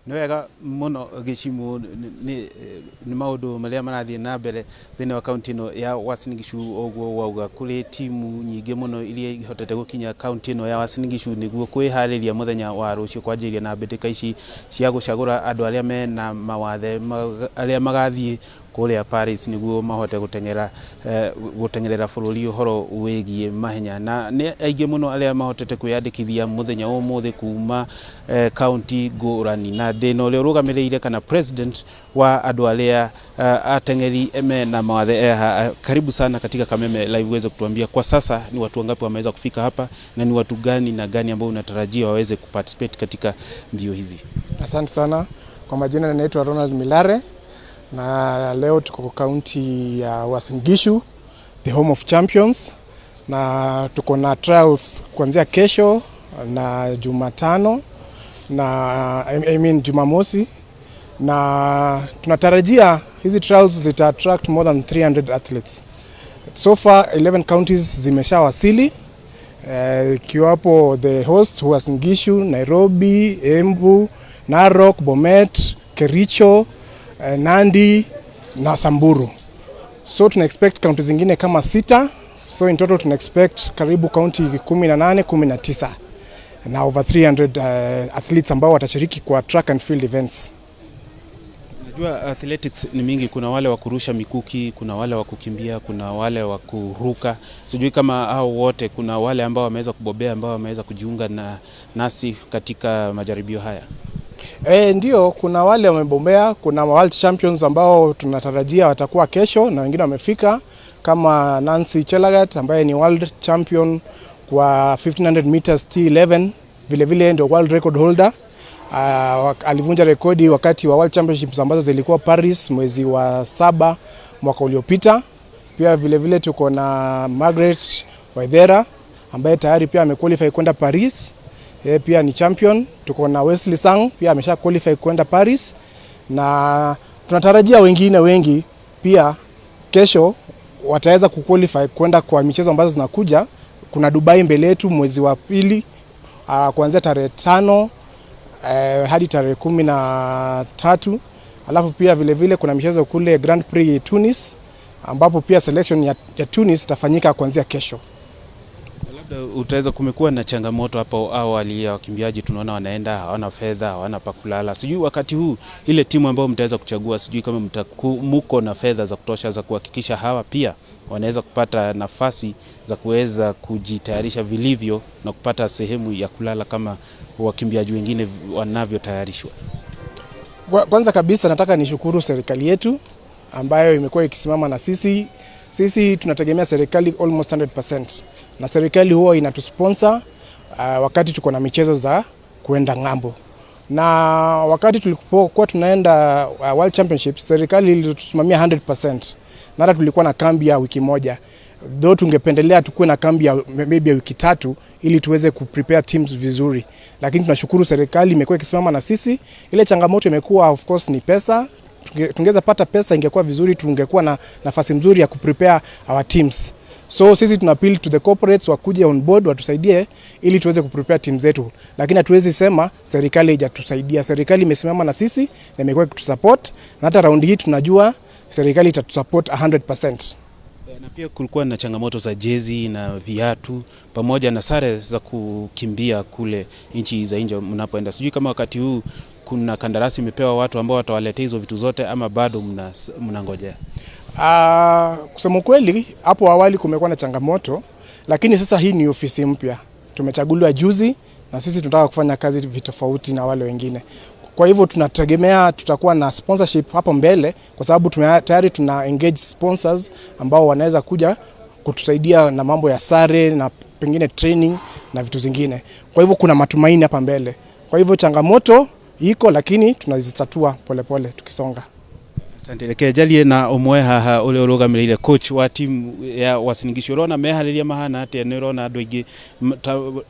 Nĩ wega mũno Gĩcimũ, nĩ maũndũ marĩa marathiĩ na mbere thĩinĩ wa kaunti ĩno ya Uasin Gishu. Ũguo wauga, kũrĩ timu nyingĩ mũno iria ihotete gũkinya kaunti ĩno ya Uasin Gishu nĩguo kwĩharĩria mũthenya wa rũciũ kwanjĩrĩria na mbĩtĩka ici cia gũcagũra andũ arĩa mena mawathe arĩa magathiĩ kũrĩa Paris nĩguo mahote gũteng'erera bũrũri ũhoro wĩgiĩ mahenya. Na nĩ aingĩ mũno arĩa mahotete kwĩyandĩkithia mũthenya wa ũmũthĩ kuma kaunti ngũrani, na ndĩna ũrĩa ũrũgamĩrĩire kana president wa andũ arĩa ateng'eri mena mawathe eha. Karibu sana katika Kameme Live, uweze kutuambia kwa sasa ni watu wangapi wameweza kufika hapa na ni watu gani na gani ambao unatarajia waweze kuparticipate katika mbio hizi. Asante sana. Kwa majina naitwa Ronald Milare, na leo tuko kaunti ya Uasin Gishu, the home of champions, na tuko na trials kuanzia kesho na Jumatano na I mean Jumamosi, na tunatarajia hizi trials zita attract more than 300 athletes. So far 11 counties zimeshawasili, ikiwapo the host Uasin Gishu, Nairobi, Embu, Narok, Bomet, Kericho, Nandi na Samburu. So tuna expect county zingine kama sita, so in total tuna expect karibu county 18, 19 na over 300 athletes ambao watashiriki kwa track and field events. Najua athletics ni mingi, kuna wale wa kurusha mikuki, kuna wale wa kukimbia, kuna wale wa kuruka. Sijui kama hao wote, kuna wale ambao wameweza kubobea, ambao wameweza kujiunga na nasi katika majaribio haya. Ndio, kuna wale wamebobea, kuna world champions ambao tunatarajia watakuwa kesho na wengine wamefika kama Nancy Chelagat ambaye ni world champion kwa 1500 meters T11, vile vile ndio world record holder. Alivunja rekodi wakati wa World Championships ambazo zilikuwa Paris mwezi wa 7 mwaka uliopita. Pia vile vile tuko na Margaret Waithera ambaye tayari pia amequalify kwenda Paris. Yeye pia ni champion. Tuko na Wesley Sang, pia amesha qualify kwenda Paris, na tunatarajia wengine wengi pia kesho wataweza kuqualify kwenda kwa michezo ambazo zinakuja. Kuna Dubai mbele yetu mwezi wa pili, kuanzia tarehe 5 hadi tarehe 13. Alafu pia vile vile kuna michezo kule Grand Prix Tunis, ambapo pia selection ya Tunis itafanyika kuanzia kesho. Labda utaweza, kumekuwa na changamoto hapo awali ya wakimbiaji, tunaona wanaenda hawana fedha, hawana pa kulala. Sijui wakati huu ile timu ambayo mtaweza kuchagua, sijui kama muko na fedha za kutosha za kuhakikisha hawa pia wanaweza kupata nafasi za kuweza kujitayarisha vilivyo na kupata sehemu ya kulala kama wakimbiaji wengine wanavyotayarishwa. Kwanza kabisa nataka nishukuru serikali yetu ambayo imekuwa ikisimama na sisi. Sisi tunategemea serikali almost 100%, na serikali huwa inatusponsor wakati tuko na michezo za kuenda ng'ambo, na wakati tulipokuwa tunaenda World Championships, serikali ilitusimamia 100%, na hata tulikuwa na kambi ya wiki moja, though tungependelea tukuwe na kambi ya maybe ya wiki 3 ili tuweze kuprepare teams vizuri, lakini tunashukuru serikali imekuwa ikisimama na sisi. Ile changamoto imekuwa of course ni pesa. Tungeweza pata pesa ingekuwa vizuri, tungekuwa na nafasi nzuri ya kuprepare our teams. So sisi tuna appeal to the corporates wakuje on board watusaidie ili tuweze kuprepare team zetu, lakini hatuwezi sema serikali haijatusaidia. Serikali imesimama na sisi na imekuwa ikitusupport, na hata raundi hii tunajua serikali itatusupport 100%. Na pia kulikuwa na changamoto za jezi na viatu pamoja na sare za kukimbia kule nchi za nje mnapoenda. Sijui kama wakati huu kuna kandarasi imepewa watu ambao watawaletea hizo vitu zote ama bado mnangojea? Kusema ukweli, hapo awali kumekuwa na changamoto, lakini sasa hii ni ofisi mpya, tumechaguliwa juzi na sisi tunataka kufanya kazi vitofauti na wale wengine. Kwa hivyo tunategemea tutakuwa na sponsorship hapo mbele, kwa sababu tayari tuna engage sponsors ambao wanaweza kuja kutusaidia na mambo ya sare na pengine training na vitu zingine. Kwa hivyo kuna matumaini hapa mbele. Kwa hivyo changamoto iko, lakini tunazitatua polepole tukisonga. Asante. Reke njarie na ũmwe haha ũrĩa ũrũgamĩrĩire coach wa timu ya Uasin Gishu. Ũrona meharĩria mahana atĩa? Nĩ ũrona andũ aingĩ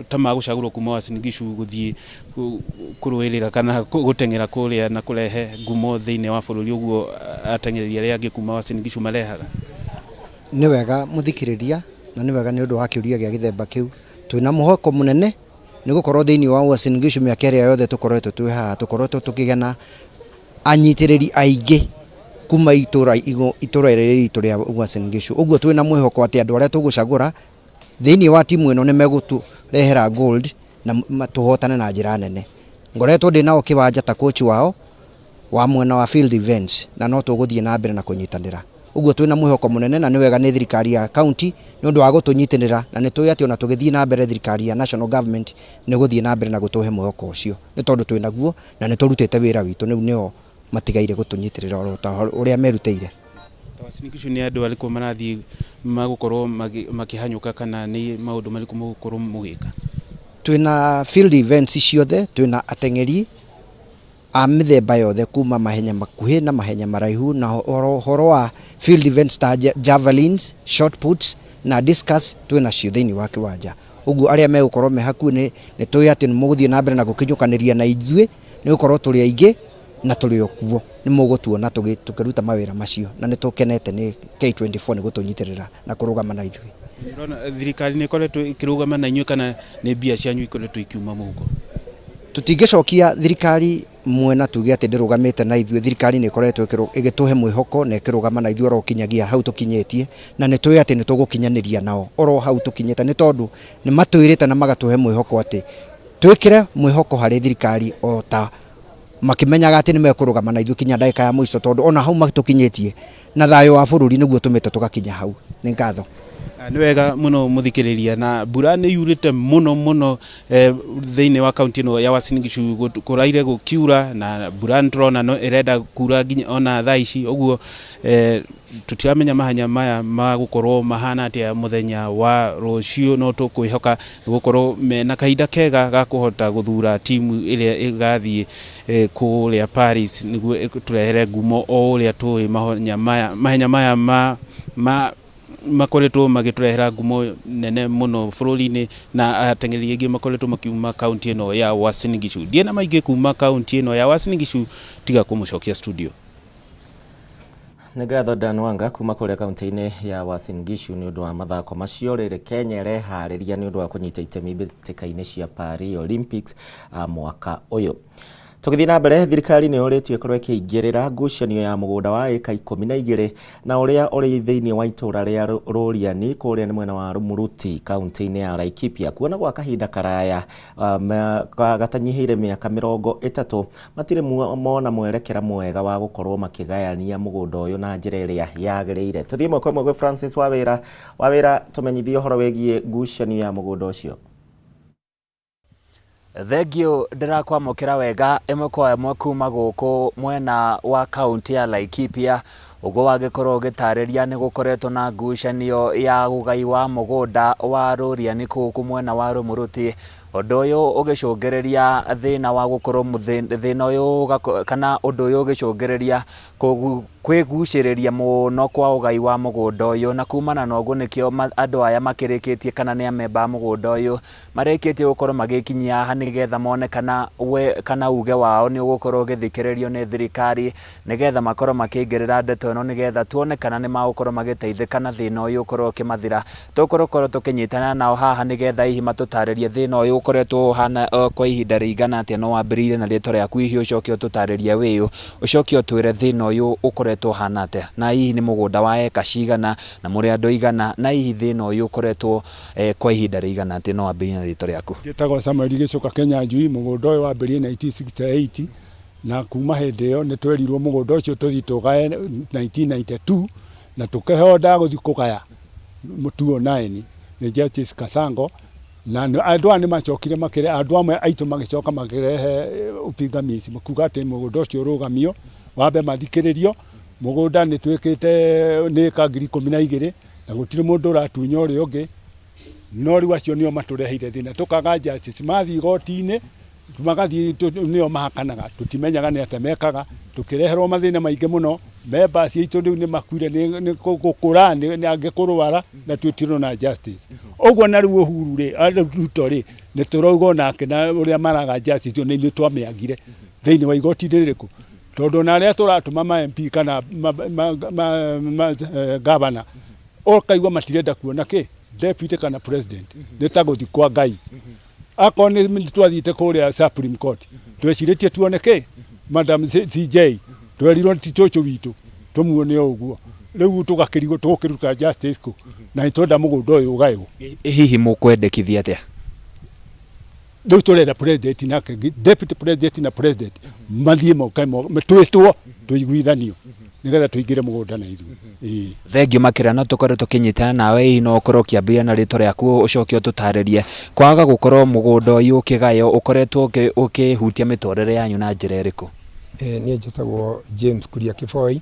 ta magũcagũrwo kuma Uasin Gishu gũthiĩ kũrũĩrĩra kana gũteng'era kũrĩa na kũrehe ngumo thĩinĩ wa bũrũri ũguo ateng'ereri arĩa angĩ kuma Uasin Gishu marehaga? Nĩ wega mũthikĩrĩria, na nĩ wega nĩ ũndũ wa kĩũria gĩa gĩthemba kĩu. Twĩna mũhoko mũnene nĩ gũkorwo thĩinĩ wa Uasin Gishu mĩaka ĩrĩa yothe tũkoretwo twĩ haha, tũkoretwo tũkĩgĩa na anyitĩrĩri aingĩ kuma itũra rĩrĩ ritũ rĩa Uasin Gishu. Ũguo twĩna mwĩhoko atĩ andũ arĩa tũgũcagũra thĩinĩ wa timu ĩno nĩ megũtũrehera gold na tũhotane na njĩra nene. Ngoretwo ndĩ nao kĩwanja ta coach wao wa mwena wa field events, na no tũgũthiĩ na mbere na kũnyitanĩra. Ũguo twĩna mwĩhoko mũnene, na nĩ wega nĩ thirikari ya county nĩ ũndũ wa gũtũnyitĩrĩra, na nĩ tũĩ atĩ ona tũgĩthiĩ na mbere thirikari ya national government nĩ gũthiĩ na mbere na gũtũhe mwĩhoko ũcio, nĩ tondũ twĩnaguo na nĩ tũrutĩte wĩra witũ, rĩu nĩo matigaire gũtũnyitĩrĩra oro ta ũrĩa merutĩire. Uasin Gishu nĩ andũ arĩkũ marathiĩ magũkorwo makĩhanyũka, kana nĩ maũndũ marĩkũ mũgũkorwo mũgĩka? Twĩna field events ciothe, twĩna ateng'eri a mĩthemba yothe kuma mahenya makuhĩ na mahenya maraihu, na ũhoro wa field events ta javelins, shot puts na discus twĩna cio thĩinĩ wa kĩwanja. Ũguo arĩa megũkorwo me hakuhĩ nĩ tũĩ atĩ nĩ mũgũthiĩ na mbere na gũkinyũkanĩria na ithuĩ, nĩ gũkorwo tũrĩ aingĩ na tũrĩ o kuo, nĩ mũgũtuona tũkĩruta mawĩra macio, na nĩ tũkenete nĩ K24 nĩ gũtũnyitĩrĩra na kũrũgama na ithuĩ. Ũrona thirikari nĩ ĩkoretwo ĩkĩrũgama na inyuĩ, kana nĩ mbia cianyu ikoretwo ikiuma mũhuko? Tũtingĩcokia thirikari mwena tuge atĩ ndĩrũgamĩte na ithuĩ. Thirikari nĩ ĩkoretwo ĩgĩtũhe mwĩhoko na ĩkĩrũgama na ithuĩ oro kinyagia hau tũkinyĩtie, na nĩ tũĩ atĩ nĩ tũgũkinyanĩria nao oro hau tũkinyĩte, nĩ tondũ nĩ matwĩrĩte na magatũhe mwĩhoko atĩ twĩkĩre mwĩhoko harĩ thirikari o ta makĩmenyaga atĩ nĩ mekũrũgama na ithuĩ kinya ndagĩka ya mũico, tondũ ona hau matũkinyĩtie na thayũ wa bũrũri nĩguo tũmĩte tũgakinya hau. Nĩ ngatho. Nĩ wega mũno mũthikĩrĩria, na mbura nĩ yurĩte mũno mũno thĩinĩ wa kaunti ĩno ya Uasin Gishu, kũraire gũkiura na mbura nĩtũrona no ĩrenda kura nginya ona thaa ici. Ũguo tũtiramenya mahenya maya magũkorwo mahana atĩa mũthenya wa rũciũ, no tũkwĩhoka gũkorwo mena kahinda kega ga kũhota gũthura timu ĩrĩa ĩgathiĩ kũrĩa Paris nĩguo ĩtũrehere ngumo o ũrĩa tũĩ mahenya maya ma makoretwo magĩtũrehera ngumo nene mũno bũrũri-inĩ, na ateng'eri aingĩ makoretwo makiuma kaunti ĩno ya Uasin Gishu. Ndiĩ na maingĩ kuma kaunti ĩno ya Uasin Gishu tiga kũmũcokia studio. Nĩ ngatho Dan Wanga kuma kũrĩa kaunti-inĩ ya Uasin Gishu nĩ ũndũ wa mathako macio. Rĩrĩ Kenya ĩreharĩria nĩ ũndũ wa kũnyita itemi mbĩtĩka-inĩ cia Paris Olympics mwaka ũyũ. Tũgĩthiĩ na mbere, thirikari nĩ yũrĩtio ĩkorwo ĩkĩingĩrĩra ngucanio ya mũgũnda wa ĩka 12 na ũrĩa ũrĩ thĩinĩ wa itũũra rĩa Rũriani kũrĩa nĩ mwena wa Rumuruti kaunti-inĩ ya Laikipia, kuona gwa kahinda karaya gatanyihĩire mĩaka 30 matirĩ mona mwerekera mwega wa gũkorwo makĩgayania mũgũnda ũyũ na njĩra ĩrĩa yagĩrĩire. Tũthiĩ ĩmwe kwa ĩmwe gwĩ Francis Wawĩra. Wawĩra, tũmenyithie ũhoro wĩgiĩ ngucanio ya mũgũnda ũcio. Thengiũ, ndĩrakwamũkĩra wega ĩmwe kwa ĩmwe kuma gũkũ mwena wa kaunti ya Laikipia. Ũguo wagĩkorwo ũgĩtarĩria, nĩ gũkoretwo na ngucanio ya ũgai wa mũgũnda wa Rũriani kũu mwena wa Rumuruti. Ũndũ ũyũ ũgĩcũngĩrĩria thĩna wa gũkorwo thĩna ũyũ kana ũndũ ũyũ ũgĩcũngĩrĩria kwĩgucĩrĩria mũno kwa ũgai wa mũgũnda ũyũ, na kumana na ũguo nĩkĩo andũ aya makĩrĩkĩtie kana nĩ amemba a mũgũnda ũyũ marĩkĩtie gũkorwo magĩkinyia haha nĩgetha mone kana we kana uge wao nĩ ũgũkorwo ũgĩthikĩrĩrio nĩ thirikari nĩgetha makorwo makĩingĩrĩra ndeto ĩno nĩgetha tuone kana nĩ magũkorwo magĩteithĩka na thĩna ũyũ ũkorwo ũkĩmathira. Tũgũkorwo tũkĩnyitana nao haha nĩgetha hihi matũtarĩrie thĩna ũyũ ũkoretwo ũhana kwa ihinda rĩigana atĩa, no wambĩrĩirie na rĩtwa rĩaku hihi ũcoke ũtũtarĩrie wĩyũ, ũcoke ũtwĩre thĩna ũyũ ũkoretwo ũhana atĩa, na hihi nĩ mũgũnda wa eka cigana na mũrĩ andũ aigana, na hihi thĩna ũyũ ũkoretwo kwa ihinda rĩigana atĩa, no wambĩrĩrie na rĩtwa rĩaku. Njĩtagwo Samuel Gĩcoka Kĩnyanjui, mũgũnda ũyũ wambĩrĩirie 1968 na kuma hĩndĩ ĩyo nĩ twerirwo mũgũnda ũcio tũthiĩ tũgaye 1992 na tũkĩheo ndagũthiĩ kũgaya 209 nĩ Justice Kasango na andũ aya nĩ macokire makĩre andũ amwe aitũ magĩcoka makĩrehe upingamizi makuga atĩ mũgũnda ũcio ũrũgamio wambe mathikĩrĩrio. Mũgũnda nĩ twĩkĩte nĩ ĩka 12,000 na gũtirĩ mũndũ ũratunya ũrĩa ũngĩ, no rĩu acio nĩo matũreheire thĩna tũkaga justice. Mathiĩ igoti-inĩ magathiĩ nĩo mahakanaga, tũtimenyaga nĩ atĩa mekaga, tũkĩreherwo mathĩna maingĩ mũno. Members aitũ rĩu nĩ makuire nĩ gũkũra nĩ angĩ kũrwara na tũtirona justice. Ũguo na rĩu Uhuru rĩ, Ruto rĩ, nĩ tũrauga onake na ũrĩa maraga justice nĩ ithuĩ twamĩagire thĩinĩ wa igoti rĩrĩkũ, tondũ ona arĩa tũratũma ma MP kana ma governor ũkaigua matirenda kuona kĩ deputy kana president, nĩ ta gũthiĩ kwa Ngai. Akorwo nĩ twathiĩte kũrĩa Supreme Court twecirĩtie tuone kĩ Madam CJ, twerirwo ti cũcũ witũ tũmuone o ũguo. Rĩu tũgakĩrigwo tũgũkĩruta justice kũ, na nĩ twenda mũgũnda ũyũ ũgaĩrwo. Hihi mũkwendekithia atĩa? Rĩu tũrenda president nake deputy president na president mathiĩ moke twĩtwo tũiguithanio nĩgetha tũingĩre mũgũnda na ithuĩ. Thengiũ makĩria no tũkorwo tũkĩnyitana nawe, hihi no ũkorwo ũkĩambĩrĩria na rĩtwa rĩaku ũcoke ũtũtarĩrie kwaga gũkorwo mũgũnda ũyũ ũkĩgaywo ũkoretwo ũkĩhutia mĩtũrĩre yanyu na njĩra ĩrĩkũ? Niĩ njĩtagwo James Kuria Kĩboi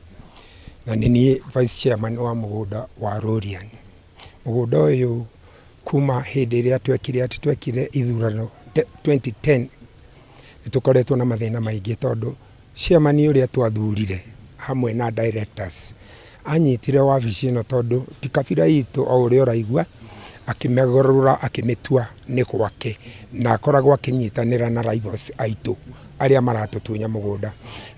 na nĩ niĩ vice chairman wa mũgũnda wa Rorian. Mũgũnda ũyũ kuma hĩndĩ ĩrĩa twekire atĩ twekire ithurano 2010 nĩ tũkoretwo na mathĩna maingĩ tondũ chairman ũrĩa twathurire hamwe na directors anyitire wabici ĩno tondũ ti kabira itũ o ũrĩa ũraigua, akĩmĩgarũra akĩmĩtua nĩ gwake na akoragwo akĩnyitanĩra na rivals aitũ arĩa maratũtunya mũgũnda.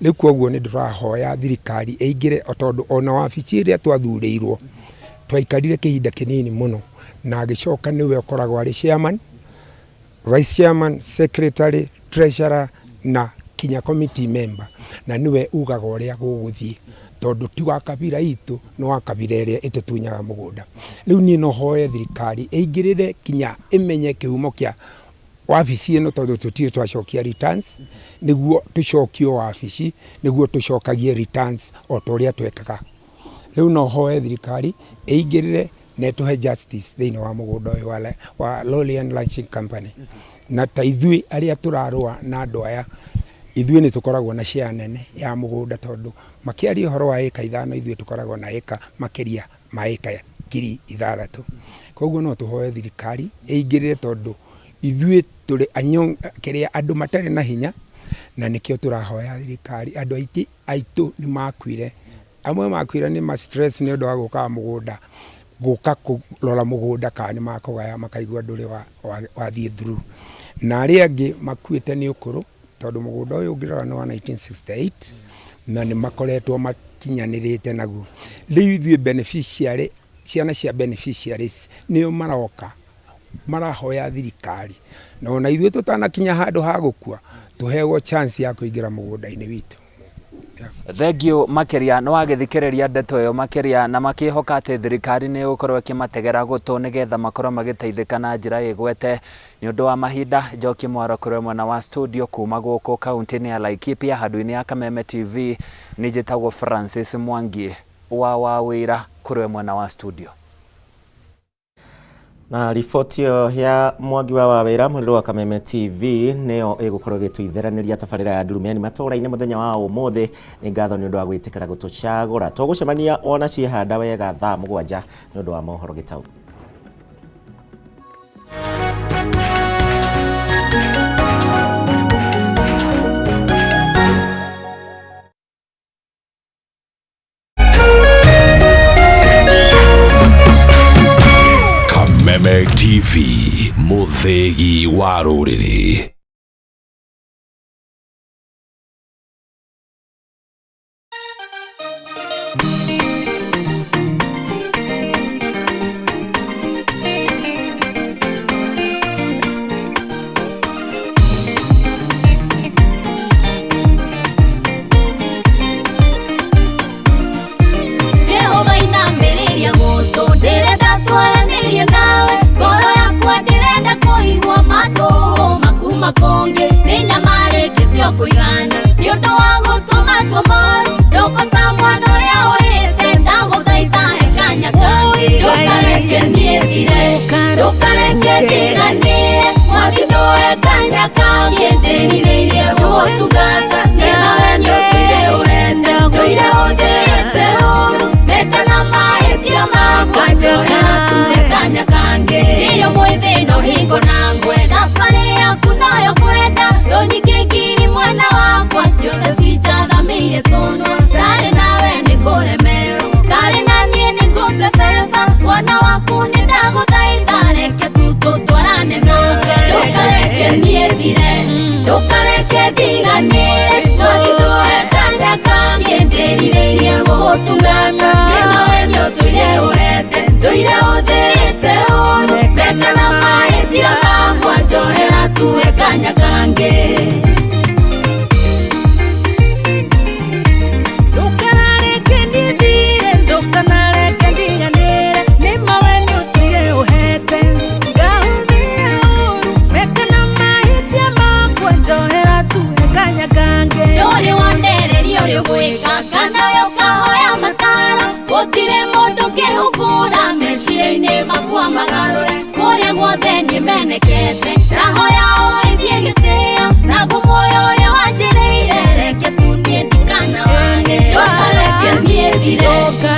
Rĩu koguo nĩ tũrahoya thirikari ĩingĩre tondũ ona wabici ĩrĩa twathurĩirwo twaikarire kĩhinda kĩnini mũno na agĩcoka nĩwe ũkoragwo arĩ chairman, vice chairman, secretary, treasurer na kinya committee member, na nĩwe ugaga ũrĩa gũgũthiĩ tondũ ti wa kabira itũ, nĩ wa kabira ĩrĩa ĩtũtunyaga mũgũnda. Rĩu niĩ no hoe thirikari ĩingĩrĩre kinya ĩmenye kĩhumo kĩa wabici ĩno tondũ tũtirĩ twacokia returns, nĩguo tũcokio wabici, nĩguo tũcokagie returns o ta ũrĩa twekaga. Rĩu no hoe thirikari ĩingĩrĩre na ĩtũhe justice thĩinĩ wa mũgũnda ũyũ wa Lorian Ranching Company. Na ta ithuĩ arĩa tũrarũa na andũ aya, ithuĩ nĩ tũkoragwo na share nene ya mũgũnda tondũ makĩaria ũhoro wa ĩka 5 ithuĩ tũkoragwo na ĩka makĩria ma ĩka 6,000. Koguo no tũhoe thirikari ĩingĩrĩre tondũ ithuĩ tũrĩ kĩrĩa andũ matarĩ na hinya, na nĩkĩo tũrahoya thirikari. Andũ aingĩ aitũ nĩ makuire, amwe makuire nĩ ma stress nĩ ũndũ wa gũkaga mũgũnda, gũka kũrora mũgũnda kana nĩ makũgaya makaigua ndũrĩ wathiĩ through, na arĩa angĩ makuĩte nĩ ũkũrũ tondũ mũgũnda ũyũ ũngĩrora nĩ wa 1968 na nĩ makoretwo makinyanĩrĩte naguo. Rĩu ithuĩ beneficiary, ciana cia beneficiaries nĩo maroka marahoya thirikari, na ona ithuĩ tũtanakinya handũ ha gũkua tũheagwo chance ya kũingĩra mũgũnda-inĩ witũ. Thengiũ makĩria nĩ wagĩthikĩrĩria ndeto ĩyo makĩria na makĩhoka atĩ thirikari nĩ ĩgũkorwo ĩkĩmategera gũtũ nĩgetha makorwo magĩteithĩka na njĩra ĩgwete. Nĩ ũndũ wa mahinda, Njoki Mwaro kũrĩ mwena wa studio kuma gũkũ kaunti-inĩ ya Laikipia handũ-inĩ ya Kameme TV, nĩ njĩtagwo Francis Mwangi wa Wawĩra kũrĩ mwena wa studio. Na riboti ĩyo ya Mwangi wa Wawĩra mũrĩrĩ wa Kameme TV nĩyo ĩgũkorwo ĩgĩtũitheranĩria tabarĩra ya Ndurumeni matũũra-inĩ mũthenya wa ũmũthĩ. Nĩ ngatho nĩ ũndũ wa gwĩtĩkĩra gũtũcagũra. Tũgũcemania wona ciehanda wega thaa 7 nĩ ũndũ wa mohoro gĩtau. Kameme TV, mũthĩgi wa rũrĩrĩ. Jehova inamĩrĩria gũtũ ndĩrenda twaranĩrie nawe ngoro yakwa ndĩrenda kũigua matũ maku makũngĩ nĩ nyamarĩkĩtio kũigana nĩ ũndũ wa gũtua matua moru ndũkũta mwana ũrĩa ũrĩte ndagũthaitha he kanya kangĩ ndũkareke niĩ thire ndũkareke ndiganĩre mwathi ndũhe kanya kangĩ ndĩrirĩirie gũgũtungata nĩ nawe nĩ ũtũire ũhete ndũire ũthĩĩte ũru mekana mahĩtia makwa njohera tuhe kanya kangĩ irio mwĩthĩ no hingo na ngwe thabarĩ yaku noyo kwenda ndũnyingĩ ngiri mwena wakwa ciothe cinjathamĩire tũnua ndarĩ nawe nĩ kũremererwo ndarĩ na niĩ nĩ ngũbebeba mwana waku nĩ ndagũthaitha reke tu tũtwarane nawe ndũkareke niĩ thire ndũkareke ndiganĩre mwathi ndũhe kanya kangĩ ndĩrirĩirie gũgũtungata nĩ nawe nĩ ũtũire ũhete ndũire ũthĩĩte ũru mekana mahĩtia makwa njohera tuhe kanya kangĩ. Ndũkareke niĩ thire, ndũkanareke ndiganĩre, nĩ mawe nĩ ũtũire ũhete. Ngahũthĩra ũũru, meka na mahĩtia makwa, njohera tuhe kanya kangĩ. Ndũrĩ wonereria ũrĩa ũgwĩka kana ũrĩa ũkahoya matara gũtirĩ mũndũ ũngĩhũgũra meciria-inĩ makwa magarũre kũrĩa guothe nĩmenekete ndahoya ũithie gĩtĩo na ngũmuoyo ũrĩa wanjĩrĩire reke tu niĩ ndikanawage ndũkareke niĩ thire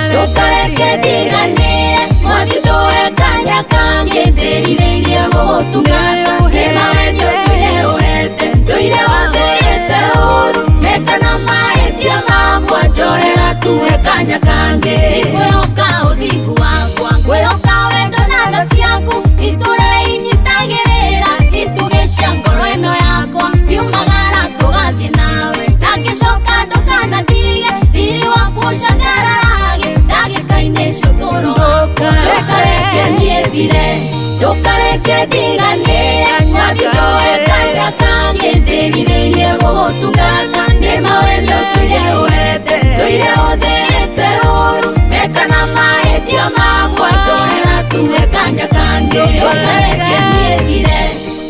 ndũkareke ndiganĩre mwathi ndũhe kanya kangĩ ndĩrirĩirie gũgũtungata nĩ nawe nĩ ũtũire ũhete ndũire ũthĩĩte ũru mekana mahĩtia makwa njohera tuhe kanya kangĩ ngwĩhoka ũthingu wakwa ngwĩhoka wendo na tha ciaku itũre inyitagĩrĩra itugĩ cia ngoro ĩno yakwa ngiumagara tũgathiĩ nawe ndangĩcoka ndũkanandige riri waku ũcangararage ndagĩka-inĩ icio ũtũũro wakwa ndũkareke niĩ thire ndũkareke ndiganĩre mwathi ndũhe kanya kangĩ ndĩrirĩirie gũgũtungata nĩ mawe nĩ ũtũire ũhete ndũire ũthĩĩte ũru mekana mahĩtia makwa njohera tuhe kanya kangĩ ndũkareke niĩ thire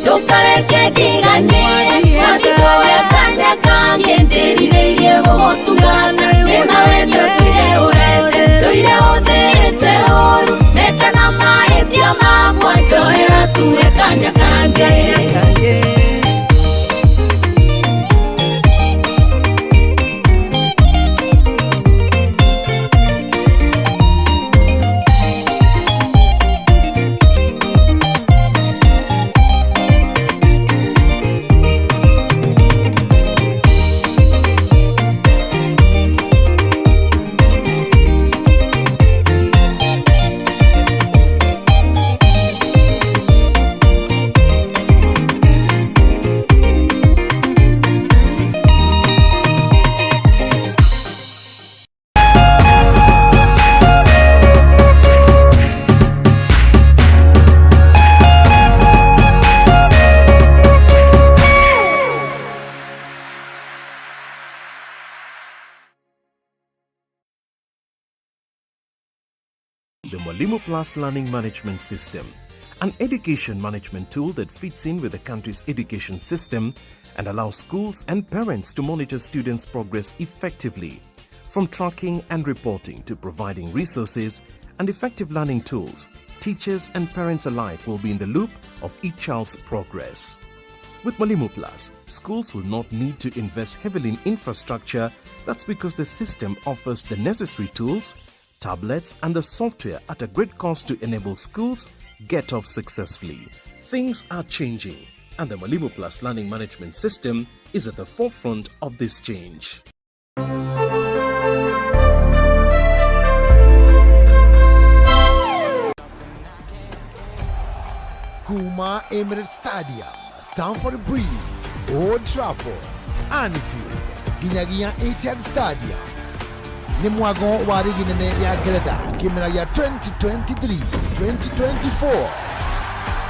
ndũkareke ndiganĩre mwathi ndũhe kanya kangĩ ndĩrirĩirie gũgũtungata nĩ mawe nĩ ũtũire ũhete ndũire ũthĩĩte ũru mekana mahĩtia makwa njohera tuhe kanya kangĩ. The Mwalimu Plus Learning Management System, an education management tool that fits in with the country's education system and allows schools and parents to monitor students' progress effectively. From tracking and reporting to providing resources and effective learning tools, teachers and parents alike will be in the loop of each child's progress. With Mwalimu Plus, schools will not need to invest heavily in infrastructure. That's because the system offers the necessary tools, tablets, and the software at a great cost to enable schools get off successfully. Things are changing, and the Mwalimu Plus Learning Management System is at the forefront of this change. Kuma Emirates Stadium, Stamford Bridge, Old Trafford, Anfield nginyagia Etihad Stadium. Nĩ mwago wa rigi nene ya Ngeretha kĩmera gĩa 2023-2024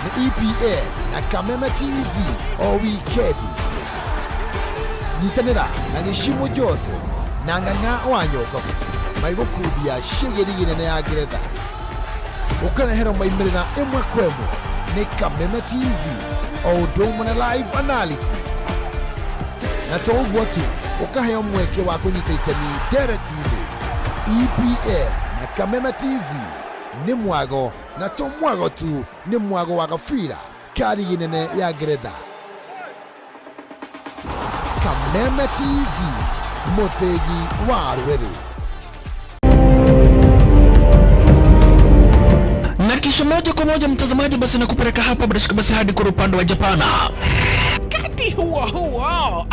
nĩ EPL na Kameme TV o wikendi. Nyitanĩra na Gĩcimo Joseph na Ng'ang'a wa Nyokabu maigũkundia ciĩgiĩ rigi nene ya Ngeretha. Ũkareherwo maimĩrĩra ĩmwe kwa ĩmwe nĩ Kameme TV o ũndũ ũmwe na live analysis. Na to ũguo tu, ũkaheo mweke wa kũnyita itemi ndereti-inĩ. EPL na Kameme TV nĩ mwago, na to mwago tu, nĩ mwago wa gabira ka rigi nene ya Ngeretha. Kameme TV, mũthĩgi wa rũrĩrĩ. Na kisha moja kwa moja mtazamaji, basi nakupeleka hapa bila shaka basi hadi kwa upande wa Japana. Wakati huo huo,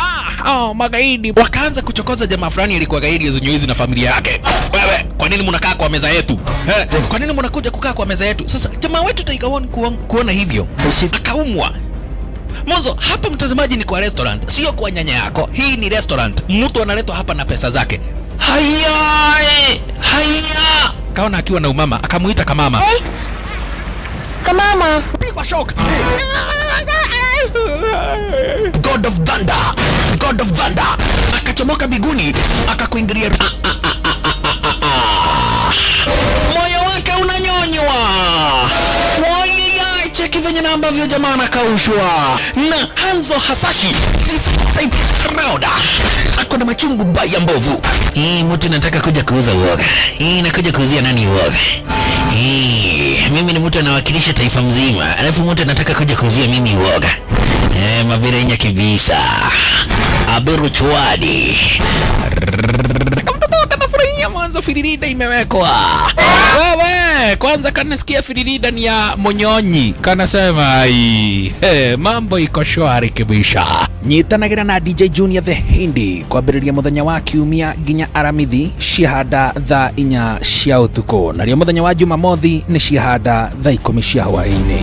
magaidi wakaanza kuchokoza jamaa fulani alikuwa gaidi zunyuizi na familia yake. Wewe, kwa nini mnakaa kwa meza yetu? Kwa nini mnakuja kukaa kwa meza yetu? Sasa jamaa wetu Tiger One kuona hivyo akaumwa. Mwanzo hapa mtazamaji ni kwa restaurant, sio kwa nyanya yako. Hii ni restaurant, mtu analetwa hapa na pesa zake. Haya, haya. Kaona akiwa na umama, akamuita kamama. Hey. Kamama. Pigwa shock. God of Thunder, God of Thunder akachomoka biguni akakuingilia. Moyo wake unanyonywa. Wai, cheki venye na ambavyo jamaa anakaushwa na Hanzo Hasashi is type round. Ako na machungu baya mbovu. Hii mtu nataka kuja kuuza uoga. Hii nakuja kuuzia nani uoga? Hii mimi ni mtu anawakilisha taifa mzima, alafu mtu anataka kuja kuuzia mimi uoga. Mabirenya kibisa. Aberu chwadi. Kamtoto kanafurahia mwanzo firirida imewekwa. Wewe, kwanza kanasikia firirida ni ya monyonyi. Kanasema ai, mambo iko shwari kibisha. Nyitanagira na DJ Junior the Hindi kwambĩrĩria mũthenya wa kiumia nginya Aramithi ciahanda thaa 4 cia ũtukũ, narĩo mũthenya wa Jumamothi nĩ ciahanda thaa 10 cia hwaĩ-inĩ.